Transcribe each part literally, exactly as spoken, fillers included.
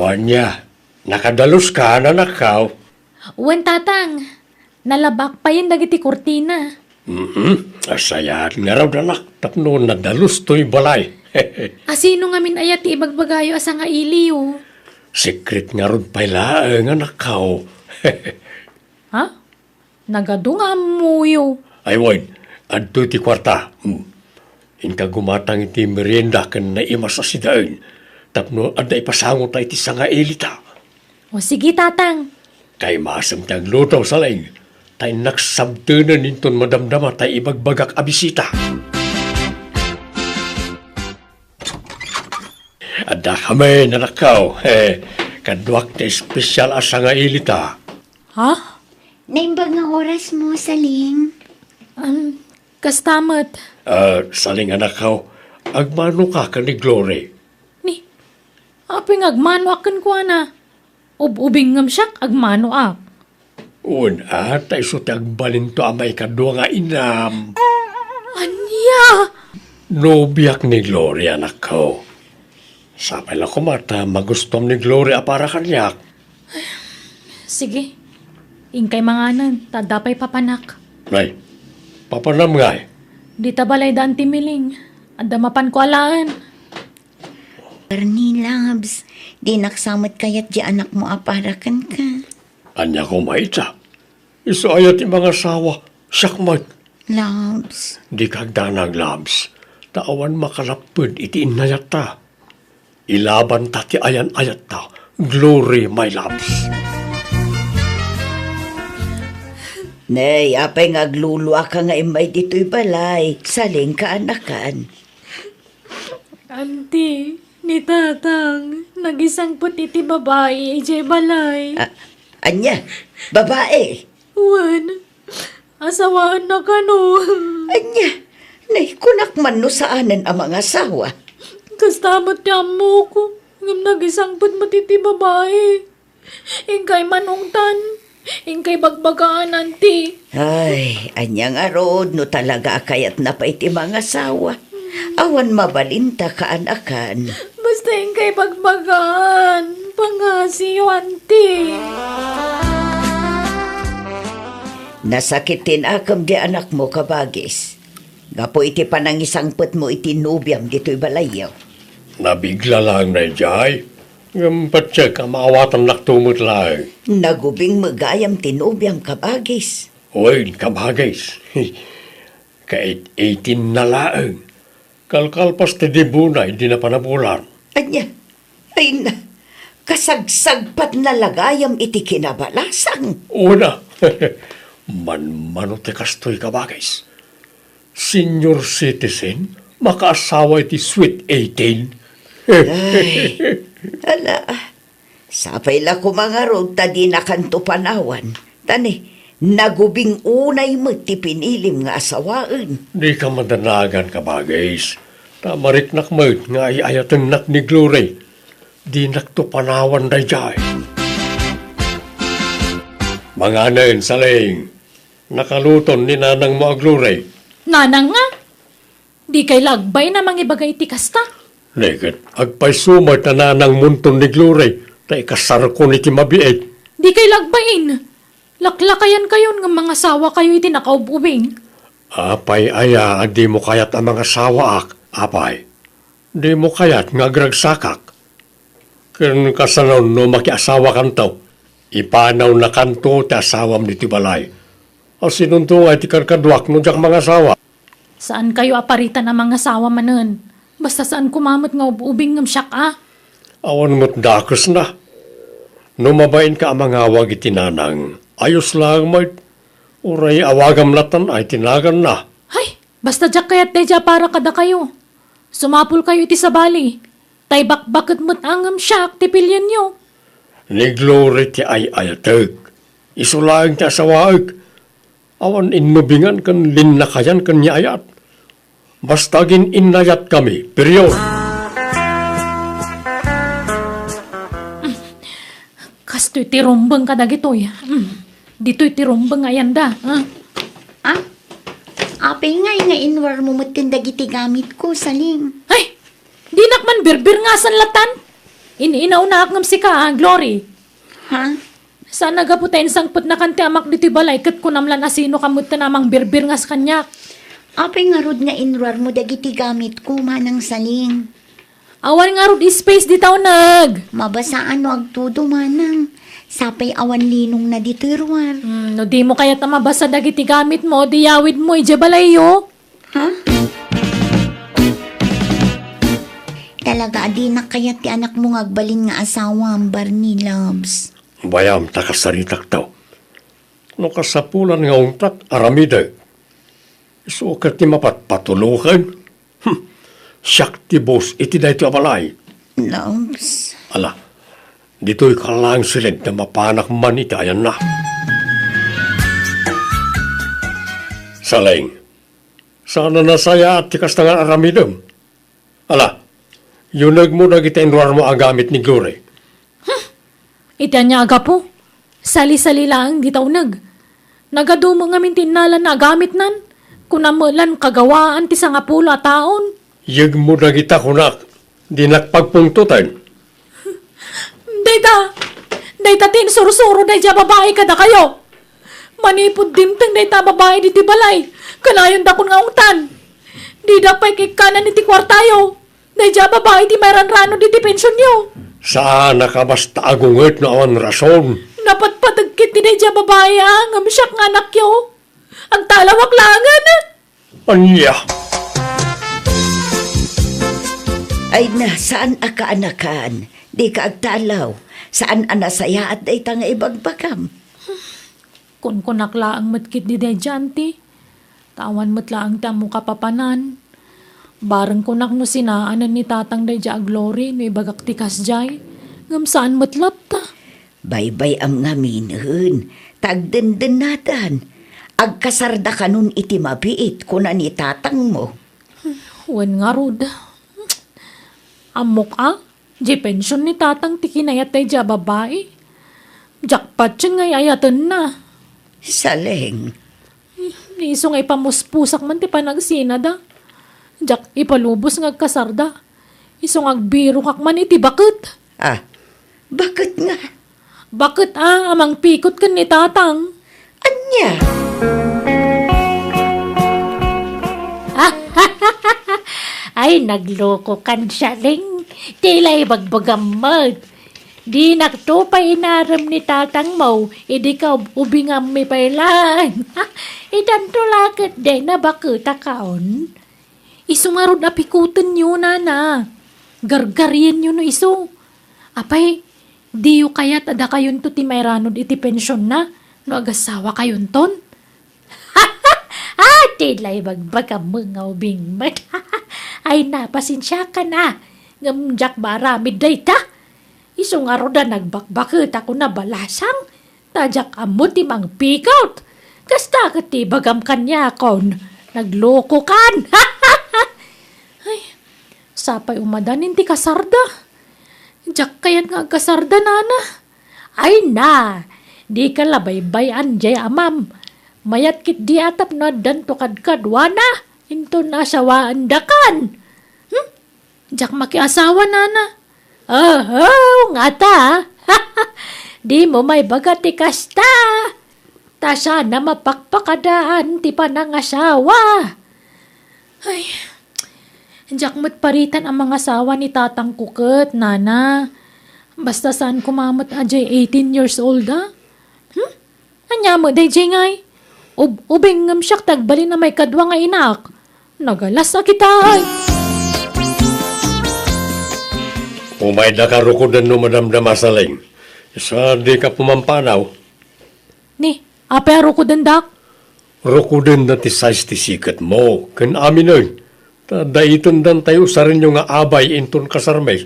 Ania, nakadaluska, anakko? Wen, Tatang. Nalabak payen dagiti kurtina. Mhm. Asayat ngarud, anak, tapno nadalus toy balay. Asino ngamin aya ti ibagbagayo a sangailiyo? Sekret ngarud pay laeng, anakko. Ha? Nagadu nga ammoyo. Ay, wen, adtoy ti kuarta. Hmm. Inka gumatang iti merienda ken naimas a sidaen tapno adda ipasangota iti sangailita. O, sige, Tatang. Kaimasem ti agluto, Saleng, ta innak sabtenen inton madamdama tay ibagbagak a bisita. Adda kami, anakko. Kaduak ti espesyal a sangailita. Ha? Naimbag nga orasmo, Saleng. Um, kasta met. Ah, Saleng, anakko, agmanoka ken ni Glory. Ni, apay nga agmanoak kenkuana? Ub-ubing ngem siak, agmanoak. Wen, a, ta isu ti agbalinto a maikadua nga inam. Ania? Nobiak ni Glory, anakko. Sapay la koma ta magustuam ni Glory a para kaniak. Sige. Inkay manganen, ta adda pay papanak. Ay, papanam ngay? Dita balayda Auntie Miling. Adda mapanko alaen. Bernie, loves, dinak sa met kayat di anakmo a para kenka. Ania koma ita? Isu aya ti mangasawa, siak met. Loves. Dika agdanag, loves, ta awan makalapped iti innayatta. Ilabanta ti ayan-ayatta, Glory, my loves. Nay, apay nga agluluaka nga immay ditoy balay? Saleng, kaanakan. Auntie, ni Tatang, nagisangpet iti babai idiay balay. A-, ania? Babai? Wen, asawaenna kano. Ania? Nay, kunak man no saanen a mangasawa. Kasta met ti ammok, ngem nagisangpet met iti babai. Inkay manungtan, inkay bagbagaan, Auntie. Ay, ania ngarud no talaga a kayatna pay ti mangasawa? Awan mabalinta, kaanakan. Basta inkay bagbagaan, pangngasiyo, Auntie. Nasakit ti nakem di anakmo, kabagis, gapu iti panangisangpetmo iti nobiam ditoy balayyo. Nabigla laeng daydiay. Ngem patiek a maawatannakto met laeng. Nagubing met gayam ti nobiam, kabagis. Wen, kabagis. Kait-itinna laeng. Kalkalpas ti debona idi napanabulan. Ania? Ay na, kasagsagpatna la gayam iti kinabalasang. Una, manmano ti kastoy, kabagis. Senior citizen, makaasawa iti sweet eighteen. Ay, ala, sapay la koma ngarud ta dinakanto panawan. Ta ni, nagubing unay met ti pinilim nga asawaen. Dika madanagan, kabagis, ta mariknak met nga ay-ayatennak ni Glory. Dinakto panawan daydiay. Manganen, Saleng. Nakaluton ni nanangmo a Glory. Nanang nga? Dikay la agbain a mangibaga iti kasta? Neket, agpayso met a nanangmonton ni Glory, ta ikasarkon iti mabiit. Dikay la agbain. Laklakayankayon nga mangasawakayo iti nakaub-ubing. Apay aya a dimo kayat a mangasawaak, apay? Dimo kayat nga agragsakak? Ken kasano no makiasawakanto? Ipanawnakanto ti asawam ditoy balay. Asinonto nga iti kadkaduak no diak mangasawa? Saankayo a paritan a mangasawa manen. Basta saan koma met nga ub-ubing ngem siak a. Awan met dakesna. No mabainka a mangawag iti nanang, ayos laeng met. Uray awagam latan ay ti naganna. Hay, basta diak kayat daydiay a para kadakayo. Sumapulkayo iti sabali. Tay bakbaket met a ngem siak ti pilienyo. Ni Glory ti ay-ayatek. Isu laeng ti asawaek. Awan innubingan ken linnakayan ken ni ayat. Basta agin-innayatkami, period. Kastoy ti rumbeng kadagitoy. Mm. Ditoy ti rumbeng ayanda, ah. Ah? Apay ngay nga inwarmo metten dagiti gamitko, Saleng? Ay! Dinak man birbirngasan latan. In-, inaunaak ngem sika, a, Glory. Ha? Saan a gapu ta insangpetnakan ti amak ditoy balay ket kunam lan a sinoka met ti namangbirbir nga kaniak. Apay ngarud nga inruarmo dagiti gamitko, Manang Saling? Awan ngarud space dita uneg. Mabasaan no agtudo, Manang. Sapay awan linongna ditoy ruar. Hmm, no dimo kayat a mabasa dagiti gamitmo, di yawidmo idiay balayyo. Ha? Talaga a dinak kayat ti anakmo nga agbalin nga asawam, Barney, loves. Bayam ta kasaritakto. No kasapulan nga untak, aramidek. Isu ket ti mapatpatuloken. Hmm. Siak ti boss iti daytoy a balay. Loves. Ala, ditoy ka laeng siled ta mapanak man iti ayanna. Saleng, saan a nasayaat ti kasta nga aramidem. Ala, yunegmo dagiti inruarmo a gamit ni Glory. Iti ania a gapu? Sali-sali laeng dita uneg. Nagadu met ngamin ti innalana a gamitnan. Kunam met lan kagawaan ti sangapulo a taon. Yegmo dagita kunak, dinak pagpungtoten. Dayta, dayta ti insursuro daydiay a babai kadakayo. Manipud dimteng dayta a babai ditoy balay, kanayondakon nga ungtan. Dida pay kikkanan iti kuartayo. Daydiay a babai ti mairanrano diti pensionyo. Saanak a basta agunget no awan rason. Napatpateg ketdi daydiay a babai a ngem siak nga anakyo. Agtalawak laengen. Ania? Ay na, saan a kaanakan? Dika agtalaw. Saan a nasayaat dayta nga ibagbagam? Kunkunak laeng met ketdi daydiay, auntie. Ta awan met laeng ti ammok a papanan. Bareng kunak no sinaanen ni tatang daydiay a Glory no ibagak ti kasdiay. Ngem saan met latta. Baybay-am ngaminen, ta agdendennadan. Agkasardakanon iti mabiit, kuna ni tatangmo. Wen ngarud. Ammok a, diay pension ni tatang ti kinayat daydiay a babai. Diak patien nga ay-ayatenna. Saleng. Ni isu nga ipamuspusak man ti panagsinada. Diak ipalubos nga agkasarda. Isu nga agbirokak man iti baket. Ah, baket nga? Baket a, a mangpikot ken ni tatang. Ania? Ay, naglokokan, Saleng. Ti la ibagbagam met. Dinakto pay inarem ni tatangmo, idi ka ub-, ubingammi pay laeng. Itanto la ketdi, nabaketakon. Isu ngarud a pikutenyo, nana. Gargarienyo no isu. Apay, diyo kayat a dakayonto ti mairanod iti pensionna no agasawakayonton? Ah, ti la ibagbagam nga ubing met. Ay, napasensiakan a. Ngem diak maaramid dayta. Isu ngarud a nagbakbaket a kuna balasang. Ta diak ammo ti mangpikot. Kasta ket ti ibagam kaniakon, naglokokan. Ay, sapay umadan ti kasarda. Diak kayat nga agkasarda, nana. Ay na, dika la baybay-an diay amam. Mayat ketdi a tapno addanto kadkaduana, inton asawaendakan. Hmm? Diak makiasawa, nana. Oho, ngata. Dimo maibaga ti kasta. Ta saan a mapakpakadaan ti panangasawa. Ay, diak met paritan a mangasawa ni tatangko ket, nana. Basta saan koma met a diay eighteen years old, a? Hmm? Ania met daydiay ngay? Ub-, ubing ngem siak ti agbalin a maikadua nga inaak. Nagalas a kita, ay. Umaydaka rukoden no madamdama, Saleng. Sa dika pumampanaw. Ni, apay a rukodendak? Rukodenda ti size ti siketmo, ken aminen. Ta daitendantay usarenyo nga abay inton kasarmi.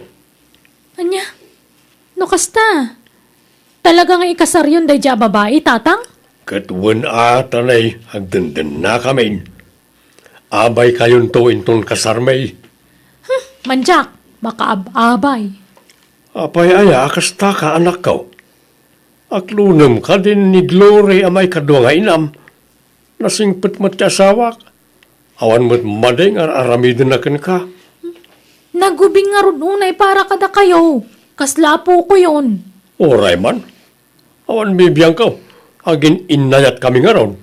Ania? No kasta, talaga nga ikasaryon daydiay a babai, tatang? Ket wen a, tanay, agdendennakamin. Abaykayonto inton kasarmi. Hmm, mandiak, makaab-abay. Apay aya a kastaka, anakko? Aklonem kadi ni Glory a maikadua nga inam. Nasingpet met ti asawak. Awan met madi nga ar-aramidenna kenka. Nagubing ngarud unay para kadakayo. Kasla apokoyon. Uray man. Awan bibiangko. Agin-innayatkami ngarud.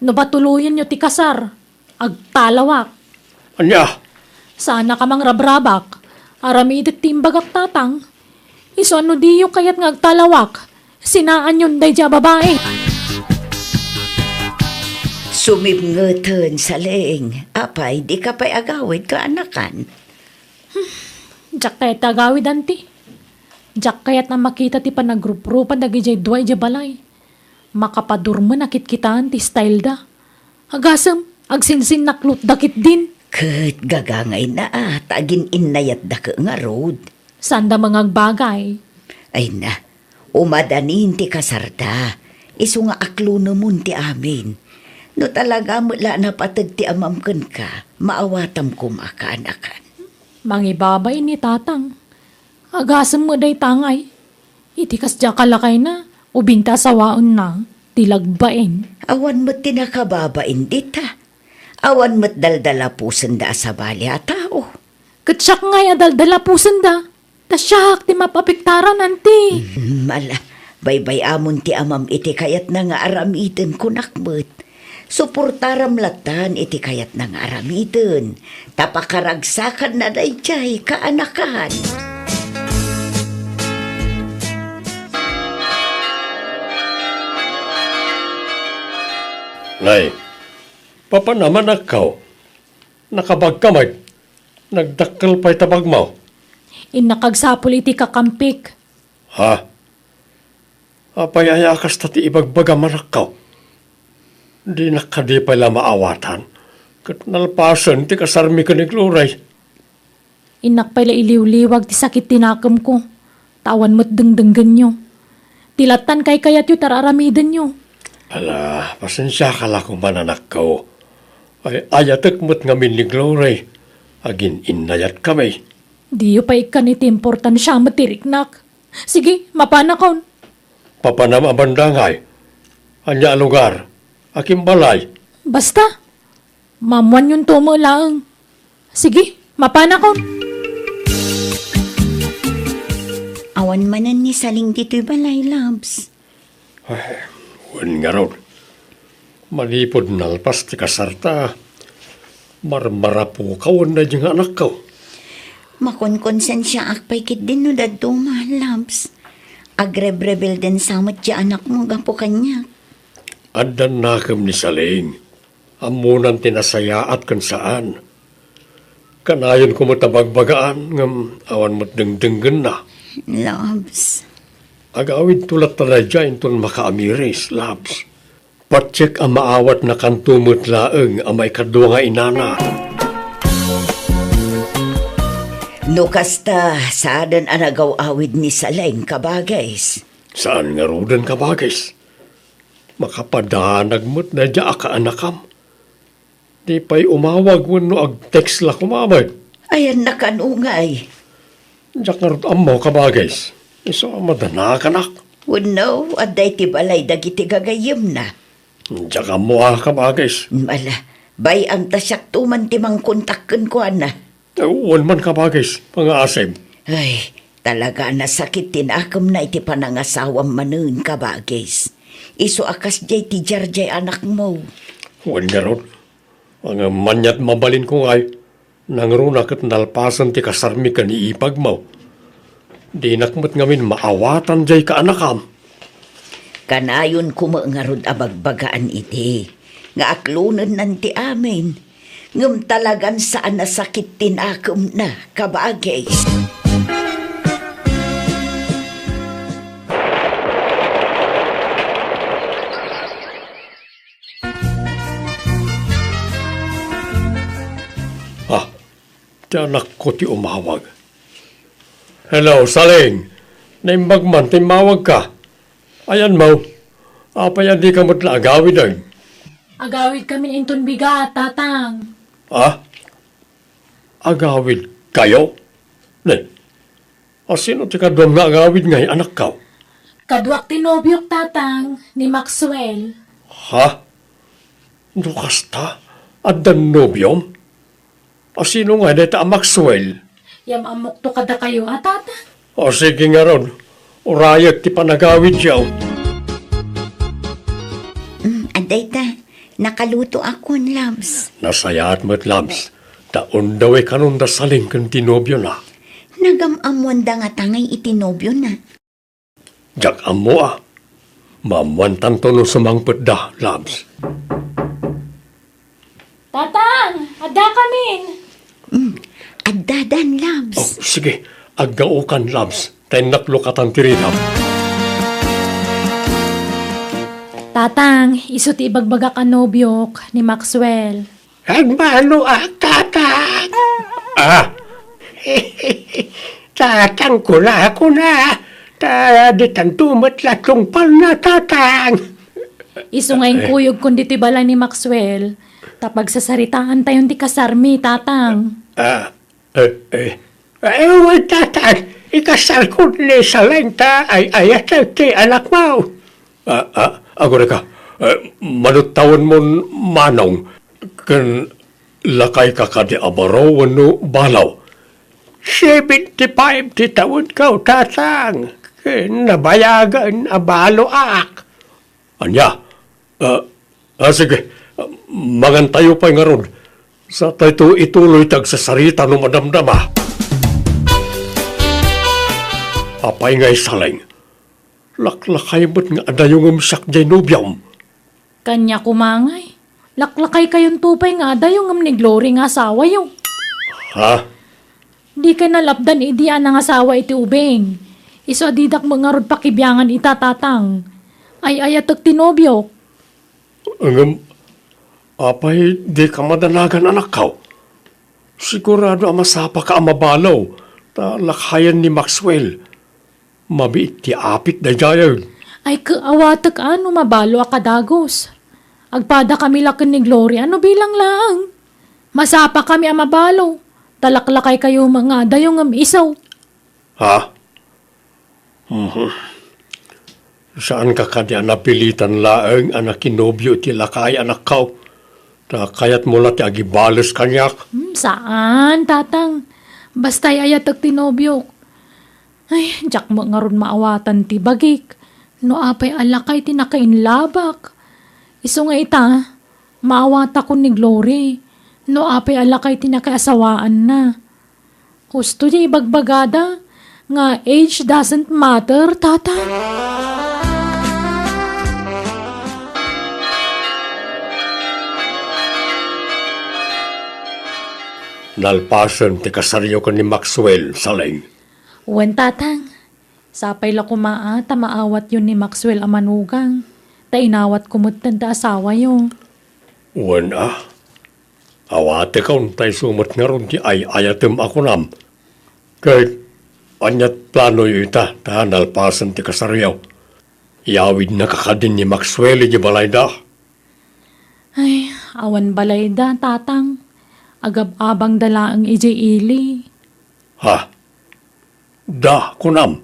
No batuloyenyo ti kasar, agtalawak. Ania? Saannak a mangrabrabak. Aramidek ti imbagak, Tatang. Isu a no diyo kayat nga agtalawak, sinaanyon daydiay a babai. Sumipngeten, Saleng. Apay, dika pay agawid, kaanakan? Diak kayat ti agawid, anti. Diak kayat a makita ti panagruprupa dagidiay dua idiay balay. Makapadurmen a kitkitaen ti style da. Agasem, agsinsinnaklotda ketdin. Ket gagangayna a ta agin-innayatda ket ngarud. Saanda mangagbagay. Ay na, umadanin ti kasarda. Isu nga aklonemon ti amin. No talaga met la a napateg ti amam kenka, maawatam koma, kaanakan. Mangibabain ni Tatang. Agasem met dayta ngay. Iti kasdiay a kalakayna, ubing ta asawaenna ti lagbain. Awan met ti nakababain dita. Awan met daldalapusenda a sabali a tao. Ket siak ngay a daldalapusenda. Ta siak ti mapapiktaran, anti. Mm, ala, baybay-amon ti amam iti kayatna nga aramiden, kunak met. Suportaram lattan iti kayatna nga aramiden, ta pakaragsakanna daydiay kaanakan. Nay, papanam, anakko. Nakabagka met. Nagdakkel pay ta bagmo. Innak agsapul iti kakampik. Ha? Apay aya a kasta ti ibagbagam, anakko? Dinak kadi pay la maawatan, ket nalpasen ti kasarmi ken ni Glory. Innak pay la iliwliwag ti sakit ti nakemko, ta awan met dengdenggenyo. Ti lattan kaykayatyo ti ar-aramidenyo. Ala, pasensiaka la koma, anakko. Ay, ayatek met ngamin ni Glory. Agin-innayatkami. Diyo pay ikkan iti importansiam ti riknak. Sige, mapanakon. Papanam a banda ngay? Ania a lugar? Akin balay? Basta, maammoanyonto met laeng. Sige, mapanakon. Awan manen ni Saling ditoy balay, Labs. Ay, wen ngarud. Manipud nalpas ti kasarta, marmarapoka wen daydi nga anakko. Makonkonsensiaak pay ketdin no dadduma, Labs. Agrebrebeldensa met ti anakmo gapu kaniak. Addan nakem ni Saling. Ammonan ti nasayaat ken saan. Kanayonko met a bagbagaan, ngem awan met dengdenggenna. Labs. Agawidto latta daydiay inton makaamiris, Labs. Patiek a maawatnakanto met laeng a maikadua nga inana. No kasta, saanen a nagaw-awid ni Saleng, kabagis. Saan ngaruden, kabagis. Makapadanag met daydiay a kaanakam. Di pay umawag wenno ag-text la koma met. Ayanna kano ngay? Diak ngarud ammo, kabagis. Isu a madanakanak. Wenno, adda iti balay dagiti gagayyemna. Diak ammo a, kabagis. Ala, bay-am ta siakto man ti mangkontak kenkuana. Wen man, kabagis, pangaasem. Ay, talaga a nasakit ti nakemna iti panangasawam manen, kabagis. Isu a kasdiay ti diardiay anakmo. Wen ngarud, ngem aniat mabalinko ngay, nangruna ket nalpasen ti kasarmi ken ni ipagmo. Dinak met ngamin maawatan diay kaanakam. Kanayonko met ngarud a bagbagaan iti nga aklonennan ti amin, ngem talagan saan a sakit ti nakemna, kabagis. Ah, ti anakko ti umawag. Hello, Saling. Naimbag man ta immawagka. Ayanmo, apay a dika met la agawiden? Agawidkami inton bigat, Tatang. Ah? Agawidkayo? Ne, a sino ti kaduam nga agawid ngay, anakko? Kaduak ti nobiok, Tatang, ni Maxwell. Ha? No kasta, addan nobiom? A sino ngay dayta a Maxwell? Yam-ammokto kadakayo a, Tatang. O sige ngarud, urayek ti panagawidyo. Mm, adda ita, nakalutoakon, Labs. Nasayaat met, Labs. Ta undaw ay kanonda Saleng ken ti nobiona. Nagam-ammoanda ngata ngay iti nobiona? Diak ammo a. Maammoantanto no sumangpetda, Labs. Tatang, adda kamin. Mm, addadan, Labs. Oh, sige, aggaokan, Labs. Ta innak lukatan ti ridam. Tatang, isu ti ibagbagak a nobiok ni Maxwell. Agmanoak, Tatang. Ah! Tatang, kuna, kuna. Ta, ditanto met la tungpalna, Tatang. Isu nga inkuyogkon ditoy balay ni Maxwell, ta pagsasaritaantayon ti kasarmi, Tatang. Ah, eh, eh. Ay, wen, Tatang, ikasarko ni Saleng ta ay-ayatek ti anakmo. Ah, ah, agurayka, eh, manuttawenmon manong ken lakayka kadi a baro wenno balo? Seventy-five ti tawenko, Tatang, ken nabayagen a baloak. Ania? Ah, ah, sige. Mangantayo pay ngarud. Satayto ituloy ti agsasarita no madamdama. Apay ngay, Saleng? Laklakay met nga adayongem siak diay nobiom. Kaniak koma ngay. Laklakaykayonto pay nga adayongem ni Glory nga asawayo. Ha? Dikay nalapdan idi a nangasawa iti ubing. Isu a didak met ngarud pakibiangan ita, Tatang. Ay-ayatek ti nobiok. Ngem, apay dika madanagan, anakko? Sigurado a masapaka a mabalo, ta lakayen ni Maxwell. Mabiit ti apit daydiay. Ay, ket awatek a no mabalo a kadagus. Agpadakami la ken ni Gloria no bilang laeng. Masapakami a mabalo, ta laklakaykayo met nga adayongem isu. Ha? Mhm. Saanka kadi a napilitan laeng a nakinobio iti lakay, anakko? Ta kayatmo la ti agibales kaniak? Hmm, saan, Tatang. Basta ay-ayatek ti nobiok. Ay, diak met ngarud maawatan ti bagik. No apay a lakay ti nakainlabak. Isu nga ita, maawatakon ni Glory. No apay a lakay ti nakaasawaanna. Husto ti ibagbagada nga age doesn't matter, Tatang. Nalpasen ti kasaryo ken ni Maxwell, Saleng. Wen, Tatang. Sapay la koma a ta maawatyo ni Maxwell a manugang, ta inawatko metten ti asawayo. Wen a, awatekon ta isu met ngarud ti ay-ayatem a kunam. Ket ania ti planoyo ita ta nalpasen ti kasaryo? Iyawidnaka kadin ni Maxwell idiay balayda? Ay, awan balayda, Tatang. Agab-abangda laeng idiay ili. Ha? Da, kunam.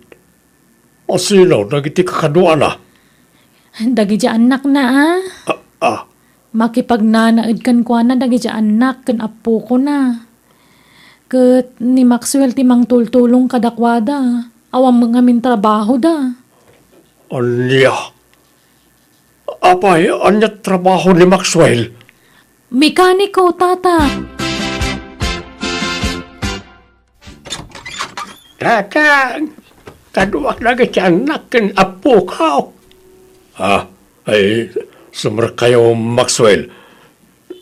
Asino dagiti kakaduana? Dagiti annakna, a? Ah, ah. Makipagnanaed kenkuana dagiti annak ken appokona. Ket ni Maxwell ti mangtultulong kadakuada. Awan met ngamin trabahoda. Ania? Apay, ania trabaho ni Maxwell? Mekaniko, Tata. Tatang, kaduak dagiti annak ken appoko. Ah, ay, sumrekkayo, Maxwell.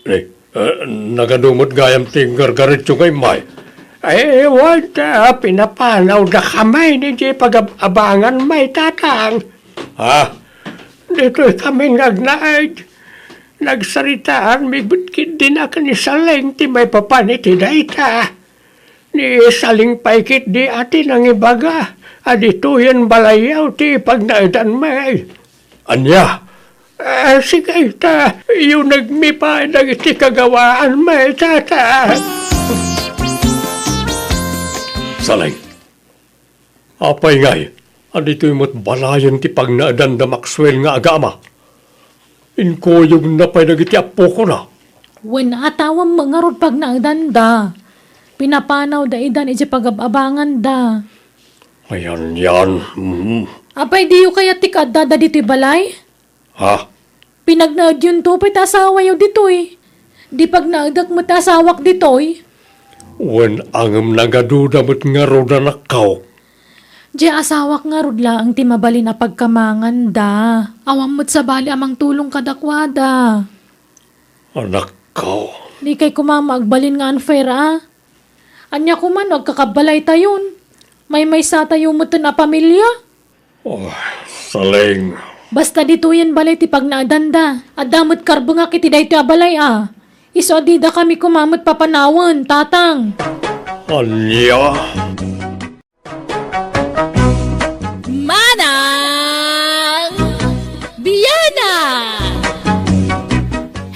Eh, eh, nagadu met gayam ti gargaretyo nga immay? Ay, wen ta, pinapanawdakami idiay pagab-abangan may, Tatang. Ha? Ditoy kami nga agnaed. Nagsaritaanmi met ketdi a ken ni Saleng ti maipapan iti dayta. Ni Saleng pay ketdi a ti nangibaga a ditoyen balayyo ti pagnaedanmi. Ania? Ah, sige, ta, yunegmi pay dagiti kagawaanmi, Tata. Saleng, apay ngay a ditoy met balayen ti pagnaedan da Maxwell nga agama? Inkuyogna pay dagiti appokona. Wen, a, awan met ngarud pagnaedanda. Pinapanawda idan idiay pagab-abanganda. Ayan, yan. Mm. Apay, diyo kayat ti kaaddada ditoy balay? Ha? Pinagnaedyonto pay ti asawayo ditoy. Di pagnaedek met ti asawak ditoy. Wen, ngem nagaduda met ngarud, anakko. Diay asawak ngarud laeng ti mabalin a pagkamanganda. Awan met sabali a mangtulong kadakuada. Anakko. Dikay koma agbalin nga unfair, a. Ania koma no agkakabbalaytayon? Maymaysatayo metten a pamilia? Oh, Saleng. Basta ditoyen balay ti pagnaedanda. Adda met karbengak iti daytoy a balay, a. Isu a didakami koma met papanawen, Tatang. Ania? Manang Bianang!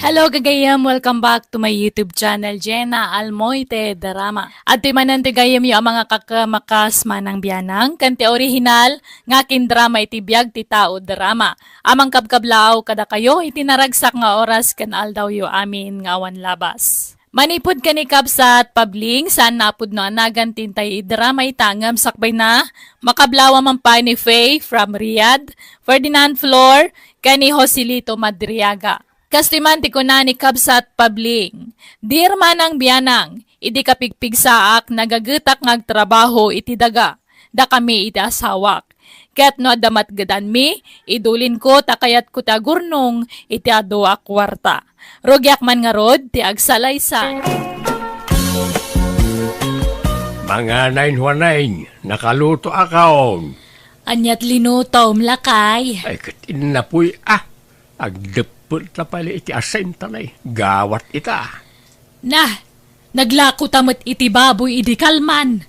Hello, gagayem. Welcome back to my YouTube channel, Jenna Almoite Drama. Adtoy manen ti gayyemyo a mangakakamakas, Manang Bianang, ken ti orihinal nga kindrama iti biag ti tao drama a mangkabkablaaw kadakayo iti naragsak nga oras ken aldawyo amin nga awan labas. Manipud ken ni Kabsat Pabling, saan nga pudno a nagan ti intay idrama ita ngem sakbayna, makablaaw man pay ni Faye from Riyadh, Ferdinand Flor, ken ni Joselito Madriaga. Kastoy man ti kuna ni Kabsat Pabling, "Dear Manang Bianang, idi kapigpigsaak, nagagetak nga agtrabaho iti daga. Dakami iti asawak. Ket no adda matgedanmi, idulinko ta kayatko ti agurnong iti adu a kuarta. Rugiak man ngarud ti agsalaysay." Manganayon, Juanayon, nakalutoakon. Aniat linutom, lakay? Ay, ket innapuy, a. Agdeppel ta pay iti asin ta naggawat ita. Nah, naglako ta met iti baboy idi kalman.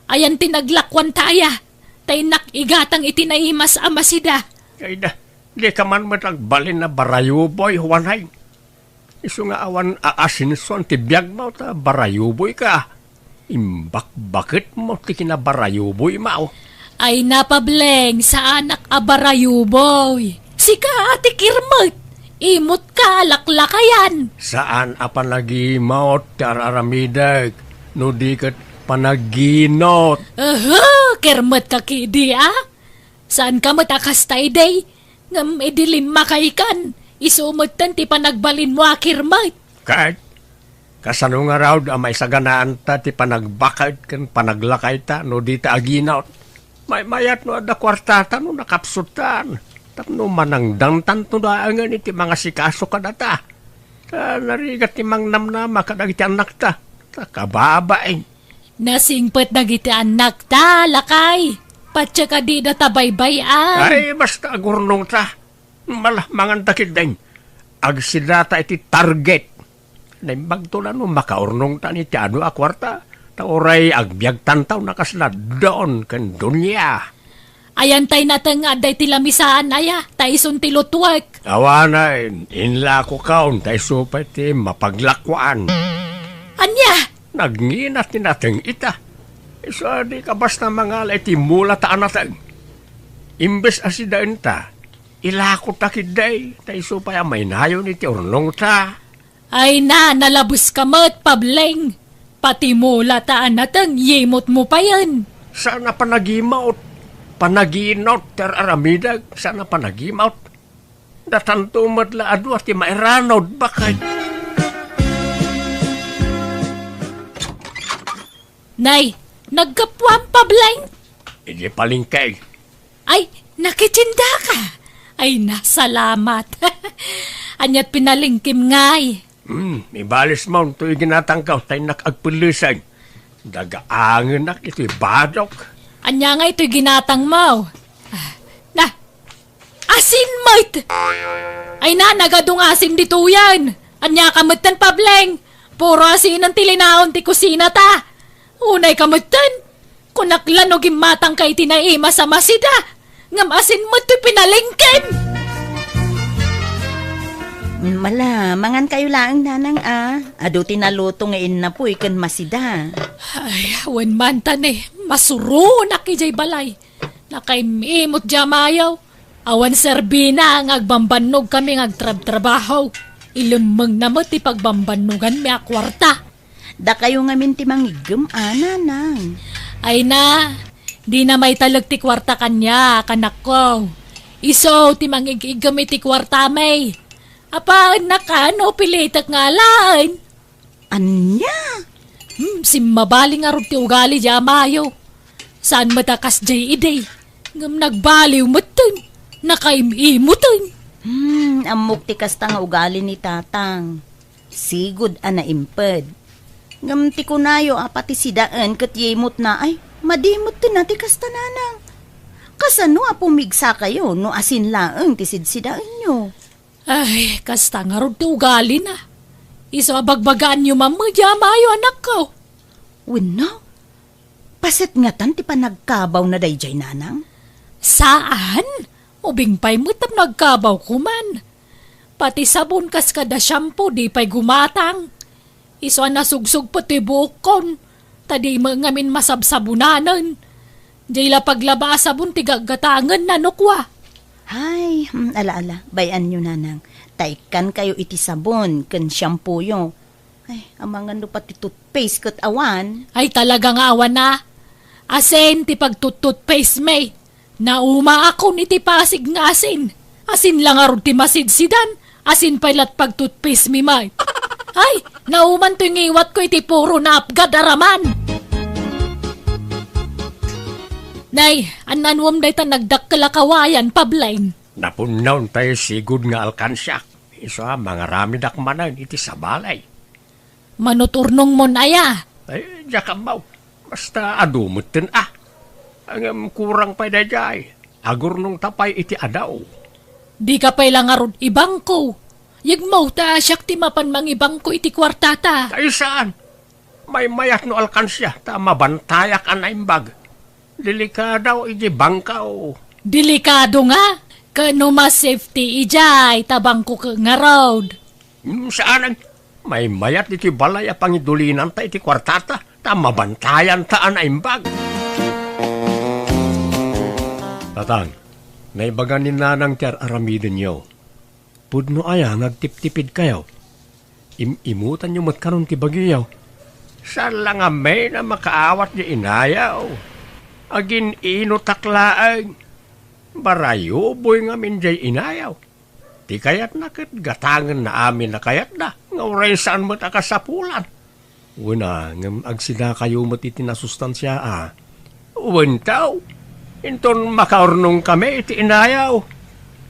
Ayan ti naglakuan ta aya, ta innak igatang iti naimas a masida. Ay da, dika man met agbalin a barayuboy, Juanay. Isu nga awan aasinsuan ti biagmo ta barayuboyka. Imbakbaketmo ti kinabarayuboymo. Ay na, Pableng, saanak a barayuboy. Sika a ti kirmet. Imutka a laklakayan. Saan a panagimot ti ar-aramidek, no di ket panaginot. Aha, kirmetka ketdi, a? Saanka met a kasta idi, ngem idi limmakaykan, isu metten ti panagbalinmo a kirmet. Ket, kasano ngarud a maisaganaanta ti panagbaked ken panaglakayta no dita aginot? Maymayat no adda kuartata no nakapsutan, tapno manangdangtanto laengen iti mangasikaso kadata. Ta narigat ti mangnamnama kadagiti annakta, ta kababain. Nasingpet dagiti annakta, lakay. Patse kadida ta baybay-an. Ay, basta agurnongta. Mala, manganta ketdin. Agsidata iti target. Naimbagto la no makaurnongtan iti adu a kuarta. Ta uray agbiagtanto no kasla don ken doña. Ayan tay nateng nga adda iti lamisaan aya, ta isun ti lutuek. Awanen, inlakokon, ta isu pay ti mapaglakuan. Ania? Nagngina ti nateng ita. Isu a dika basta mangala iti mula ta a nateng. Imbes a sidaenta, ilakota ketdi, ta isu pay a mainayon iti urnongta. Ay na, nalabuska met, Pableng. Pati mula ta a nateng, yimotmo payen. Saan a panagimot. Panaginot ti ar-aramidek, saan a panagimot. Datanto met la a dua ti mairanod, bakay. Nay, naggapuam, Pableng? Idi palengke. Ay, nakitindaka. Ay, nasalamat. Aniat pinalengkem, ngay? Hmm, ibalismo toy ginatangko, ta innak agpelleseng. Dagaangenak itoy badok. Ania nga itoy ginatangmo? Ah, na, asin met! Ay na, nagadu nga asin ditoyen. Ania ka metten, Pableng? Puro asinen ti linaon ti kusinata. Unay ka metten. Kunak la no gimmatangka iti naimas a masida, ngem asin met ti pinalengkem. Mala, mangankayo laeng, nanang, a. Adu ti naluto nga innapuy ken masida. Ay, wen man ta ne, masuronak idiay balay. Nakaim-imot diay amayo. Awan serbina nga agbambannoganmi nga agtrabtrabaho. Ilemmengna met ti pagbambannoganmi a kuarta. Dakayo ngamin ti mangiggem a, nanang. Ay na, Dina maitalek ti kuarta kaniak, anakko. Isu ti mangig-iggem iti kuartami. Apaennak a no pilitek nga alaen. Ania? Hmm, simmabali ngarud ti ugali di amayo. Saan met a kasdiay idi. Ngem nagbaliw metten. Nakaim-imutan. Hmm, ammok ti kasta nga ugali ni Tatang. Sigud a naimped. Ngem ti kunayo a pati sidaen ket yimutna ay madi metten a ti kasta, Nanang. Kasano a pumigsakayo no asin laeng ti sidsidaenyo? Ay, kasta ngarud ti ugalina. Isu a bagbagaanyo man met di amayo, anakko. Wenno, paset ngatan ti panagkabawna daydiay, Nanang? Saan? Ubing pay met tapno agkabaw koman. Pati sabon kas kada shampoo, di pay gumatang. Isu a nasugsugpet ti buokkon, ta di met ngamin masabsabonanen. Diay la paglaba a sabon ti gaggatangenna no kua. Ay, hmm, ala, ala, bay-anyo, Nanang. Ta ikkankayo iti sabon ken shampooyo. Ay, amangan no pati toothpaste ket awan. Ay, talaga nga awan a. Asin ti pagtut-toothpaste mi. Naumaakon iti pasig nga asin. Asin la ngarud ti masidsidan. Asin pay lat pagtutpaste mi met. Ay, nauman toy ngiwatko iti puro naapgad a raman. Nay, an-anuem dayta nagdakkel a kawayan, Pableng? Napunnaw tay sigud nga alkansiak. Isu a mangaramidak manen iti sabali. Manuturnongmon aya? Ay, diak ammo. Basta adu metten a. Ngem kurang pay daydiay. Agurnongta pay iti adaw. Dika pay la ngarud ibangko. Yegmo ta siak ti mapan mangibangko iti kuartata. Ay, saan? Maymayat no alkansia ta mabantayak a naimbag. Delikado iti bangko. Delikado nga? Ken no mas safety idiay ta bangko ket ngarud. Hmm, saan? Maymayat iti balay a pangidulinanta iti kuartata ta mabantayanta a naimbag. Tatang, naibagan ni Nanang ti ar-aramidenyo. Pudno aya nga agtiptipidkayo? Im-imutanyo met karon ti bagiyo. Saan la ngamin a makaawat di inayaw. Agin-inutak laeng. Barayuboy ngamin diay inayaw. Ti kayatna ket gatangenna amin a kayatda, nga uray saan met a kasapulan. Wen a, ngem agsidakayo met iti nasustansia a. Wen, taw. Inton makaurnongkami iti inayaw.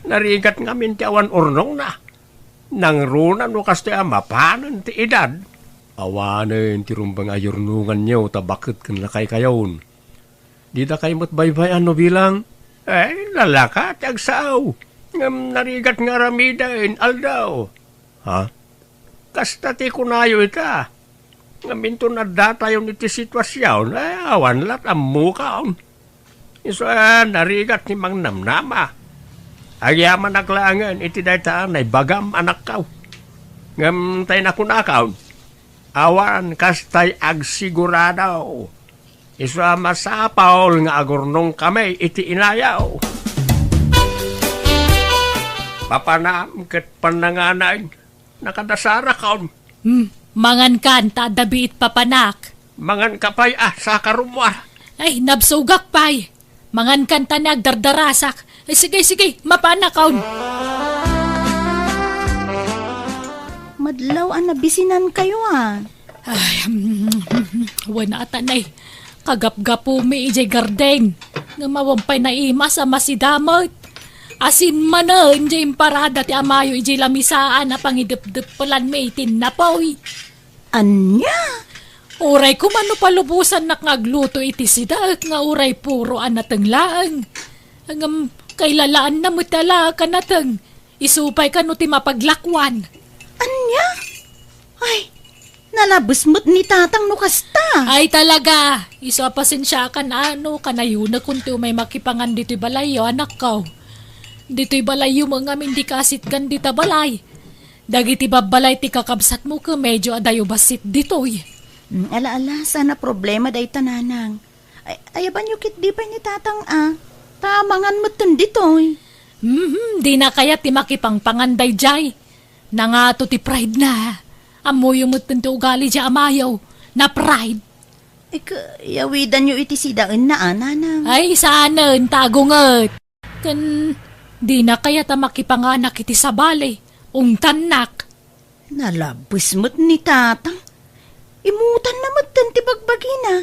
Narigat ngamin ti awan urnongna. Nangruna no kastoy a mapanen ti edad. Awanen ti rumbeng a yurnonganyo ta baket ken lakaykayon. Didakay met baybay-an no bilang? Ay, lalaka ti agsao. Ngem narigat nga aramiden, aldaw. Ha? Kasta ti kunayo ita. Ngem inton addatayon iti situasion, ay, awan lat ammokon. Isu a narigat ti mangnamnama. Agyamanak laengen iti dayta a naibagam, anakko. Ngem tay nakunakon, awan kastay agsigurado. Isu a masapul nga agurnongkami iti inayaw. Papanam ket pannanganay, nakadasarakon. Hmm, mangankan ta adda biit papanak. Manganka pay a sakarummuar. Ay, nabsogak pay. Mangankan ta ni agdardarasak. Ay, sige, sige, mapanakon. Madlaw a nabisinankayo a. Ay, wen a, Tatang. Kagapgapumi idiay garden. Ngem awan pay naimas a masidamet. Asin manen diay imparada ti amayo idiay lamisaan a pangidepdeppelanmi iti napoy. Ania? Uray koma no palubosannak nga agluto iti sidaek nga uray puro a nateng laeng. Ngem kailalaanna met a laek a nateng. Isu pay kano ti mapaglakuan. Ania? Ay, nalabes met ni Tatang no kasta. Ay, talaga. Isu a pasensiakan a no kanayonakon ti umay makipangan ditoy balayyo, anakko. Ditoy balayyo met ngamin dika asitgan dita balay. Dagiti babbalay ti kakabsatmo ket medyo adayo bassit ditoy. Mm, ala, ala, saan a problema dayta, Nanang. Ay, ayabanyo ketdi pay ni Tatang a. Ta mangan metten ditoy. Mhm, dina kayat ti makipangpangan daydiay. Nangato ti pride na. Ammoyo metten ti ugali diay amayo. Na-pride. Ika, yawidanyo iti sidaenna, a, nanang. Ay, saanen, ta agunget. Ken dina kayat a makipanganak iti sabali, ungtannak. Nalabbes met ni tatang. Imutanna metten ti bagbagina.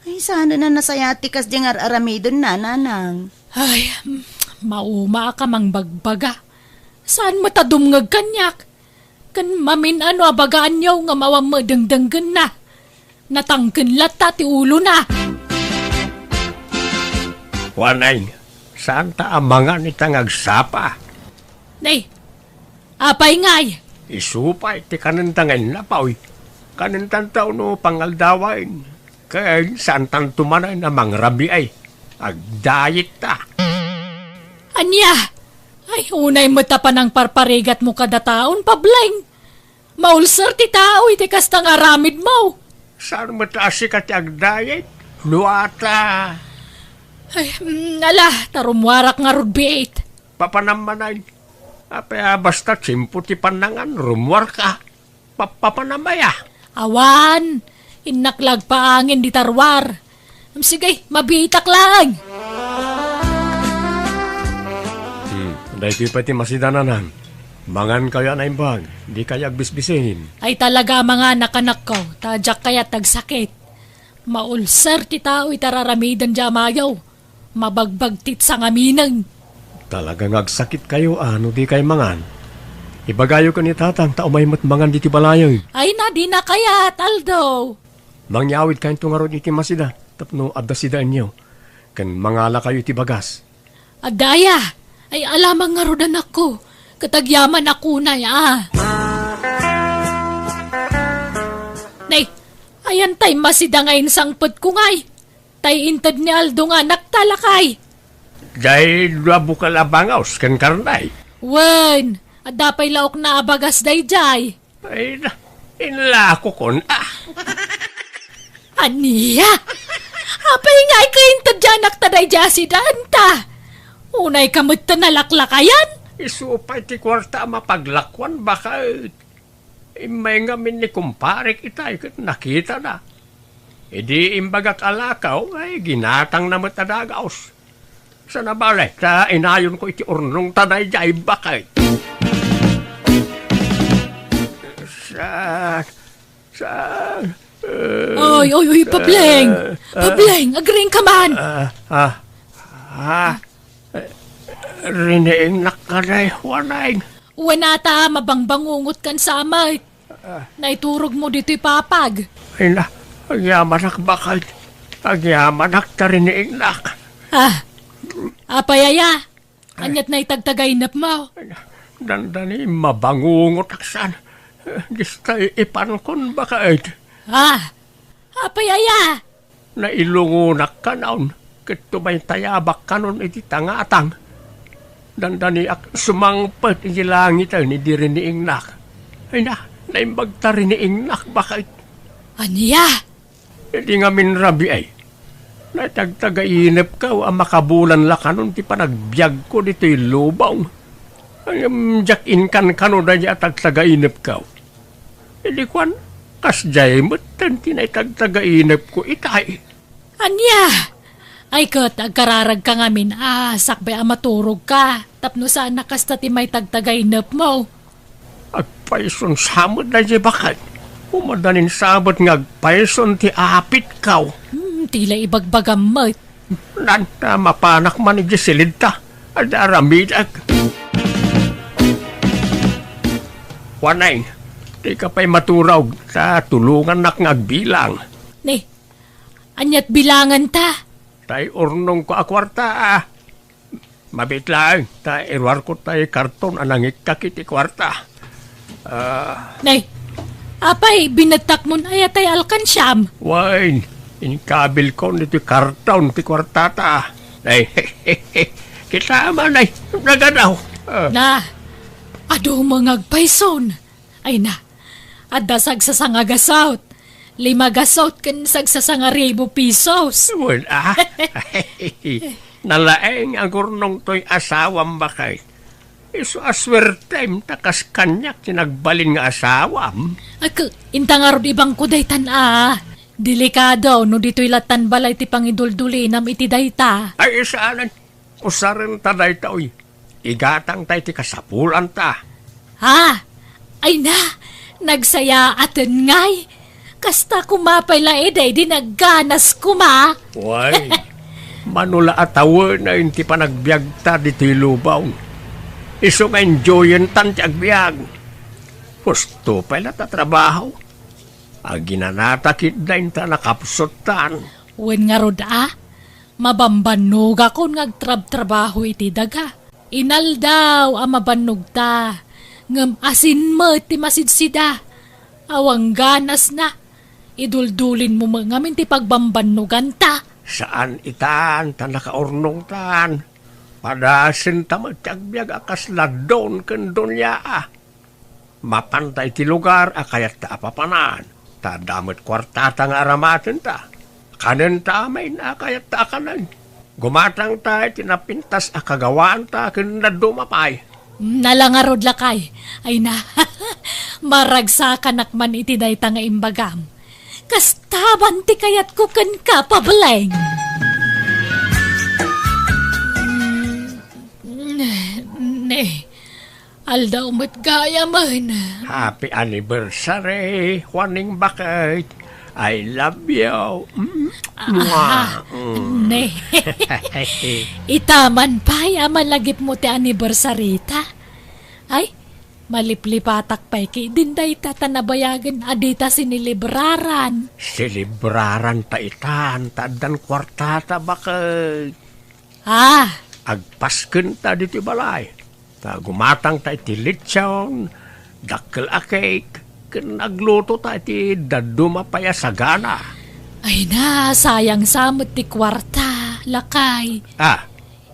Ay, saanen a nasayaat ti kasdi nga ar-aramidonna, nanang. Ay, mm, maumaak a mangbagbaga. Saan met a dumngeg kaniak? Ken mamin-ano a bagaanyo nga awan met dengdenggenna? Natangken latta ti ulona. Waneng, saanta a mangan ita nga agsapa. Nay, apay ngay? Isu pay ti kanenta nga innapaw. Kanentanta no pangaldawen. Ken saantanto manen a mangrabiay. Agdayetta. Ania? Ay, unay met a panangparparigatmo kada taon, Pableng. Maulser ti tao iti kasta nga aramidmo. Saan met a sika ti agdayet? Luata. Ay, mm, ala, ta rummuarak ngarud biit. Papanam manen. Apay a basta tiyempo ti pannangan, rummuarka. Papapanam aya? Awan, innak la agpaangin dita ruar. Am, sige, mabiitak laeng. Hmm, daytoy pay ti masida, nanang. Mangankayo a naimbag, dikayo agbisbisin. Ay talaga a manganak, anakko, ta diak kayat agsakit. Maulser ti tao iti ar-aramiden diay amayo. Mabagbagtit sangaminen. Talaga nga agsakitkayo a no dikay mangan. Ibagayo ken ni tatang ta umay met mangan ditoy balayen. Ay na, dina kayat, Aldo. Mangyawidkayonto ngarud iti masida tapno adda sidaenyo, ken mangalakayo iti bagas. Adda aya? Ay, alamang ngarud, anakko, ket agyamanak unay a. Nay, ayan tay masida nga insangpetko ngay. Tay inted ni Aldo nga anakta, lakay. Diay dua bukel a bangaw ken karne. Wen, adda pay laokna a bagas daydiay. Ay, na, inlakokon, ah. Ania? Apay ngay ket inted ti anakta daydiay a sidaenta? Unayka met ta nalaklakayan? Isu pay ti kuarta a mapaglakuan, baket. Immay ngamin ni kumparek itay ket nakitana. Idi imbagak a lakaw, ay, ginatangna met a dagaos. Saan a bale, ta inayonko iti urnongta daydiay, baket. Sa, sa, eh, Oy, oy, oy, Pableng! eh, eh, Pableng, agriingka man! Ah, ah, ah, eh, riniingnak kadi, Waneng. Wen ata, mabangbangungot kan samet. Naiturogmo ditoy papag. Ay na, agyamanak, baket. Agyamanak ta riniingnak. Ah, apay aya? Aniat na itagtagainepmo? Dandani, mabangungot aksan. Dista ipankon, baket. Ah, apay aya? Nailungonak kanon, ket tumaytayabak kanon iti tangatang. Dandaniak sumangpet iti langiten idi riniingnak. Ay na, naimbag ta riniingnak, baket. Ania? Idi ngamin rabii, naitagtagainepko a makabulan la kanon ti panagbiagko ditoy lubong. Ngem diak inkankano daydiay a tagtagainepko. Idi kuan, kasdiay metten ti naitagtagainepko itay. Ania? Ay ket, agkararagka ngamin a sakbay a maturogka, tapno saan a kasta ti maitagtagainepmo. Agpayson sa met daydiay, baket. Umadanin sabet nga agpayson ti apitko. Hmm, ti la ibagbagam met. Nanta, mapanak man idiay silidta. Adda aramidek. Waneng, dika pay maturog, ta tulongannak nga agbilang. Ni, aniat bilanganta? Tay urnongko a kuarta, ah. Mabiit laeng, ta iruarko tay karton a nangikkak iti kuarta. Ah. Nay, apay, binettakmon aya tay alkansiam? Wen, inkabilkon iti karton ti kuartata. Nay, kita man, nay, nagadaw. Ah. Na, adu met nga agpayson. Ay na, adda sagsasanga gasut, lima gasut ken sagsasanga ribu pesos. Wen, ah. Nalaeng a gurnong toy asawam, baket. Isu a suertem ta kas kaniak ti nagbalin nga asawam. Ak, inta ngarud ibangko daytan a. Delikado no ditoy lattan balay ti pangiduldulinam iti dayta. Ay, saanen. Usarenta dayta, uy. Igatangta iti kasapulanta. Ha? Ay na, nagsayaaten ngay. Kasta koma pay la idi nagganas koma. Way, mano la a tawen iti panagbiagta ditoy lubaw. Isu nga enjoyentan ti agbiag. Husto pay la ta trabaho. Aginanata ketdi inta nakapsuttan. Wen ngarud a, mabambannogakon nga agtrabtrabaho iti daga. Inaldaw a mabannogta, ngem asin met ti masidsida. Awan ganasna, iduldulinmo met ngamin ti pagbambannoganta. Saan itan ta nakaurnongtan. Padasenta met ti agbiag a kasla don ken donia a. Mapanta iti lugar a kayatta a papanan, ta adda met kuartata nga aramatenta. Kanenta amin a kayatta a kanen. Gumatangta iti napintas a kagawaanta ken dadduma pay. Nalangarud lakay. Ay na, maragsakanak man iti dayta nga imbagam. Kastaban ti kayatko kenka, Pableng. Ne, Aldaw met gayamen. Happy anniversary, Juaning Baket. I love you. Mm. Ah, Mwah. Mm. Ne. Ita man pay a malagipmo ti anniversary ta. Ay, maliplipatak pay ketdin dayta ta nabayagen a dita sinelebraran. Selebraranta itan, ta addan kuartata, Baket. Ah! Agpaskenta ditoy balay. Ta gumatangta iti litson, dakkel a cake, ken aglutota iti dadduma pay a sagana. Ay na, sayang sa met ti kuarta, lakay. Ah.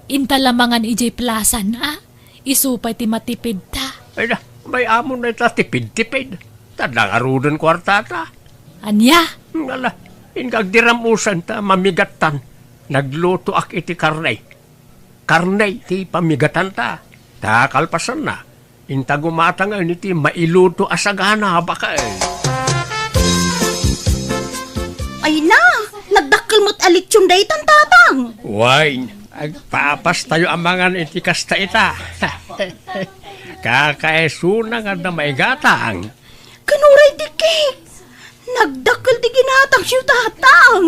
Inta la mangan idiay plasan, a? Isu pay ti matipidta. Ay na, may amon na ita tipid-tipid. Ta adda ngaruden kuartata. Ania? Ala, inka agdiram-usan ta mamigattan. Naglutoak iti karne. Karne ti pamigatanta. Ta kalpasanna, inta gumatangen iti mailuto a sagana, Baket. Ay na, nagdakkel met a litson daytan, Tatang. Way, agpapastayo a mangan iti kasta ita. Kakaisuna nga adda maigatang. Ken uray ti cake. Nagdakkel ti ginatangyo, Tatang.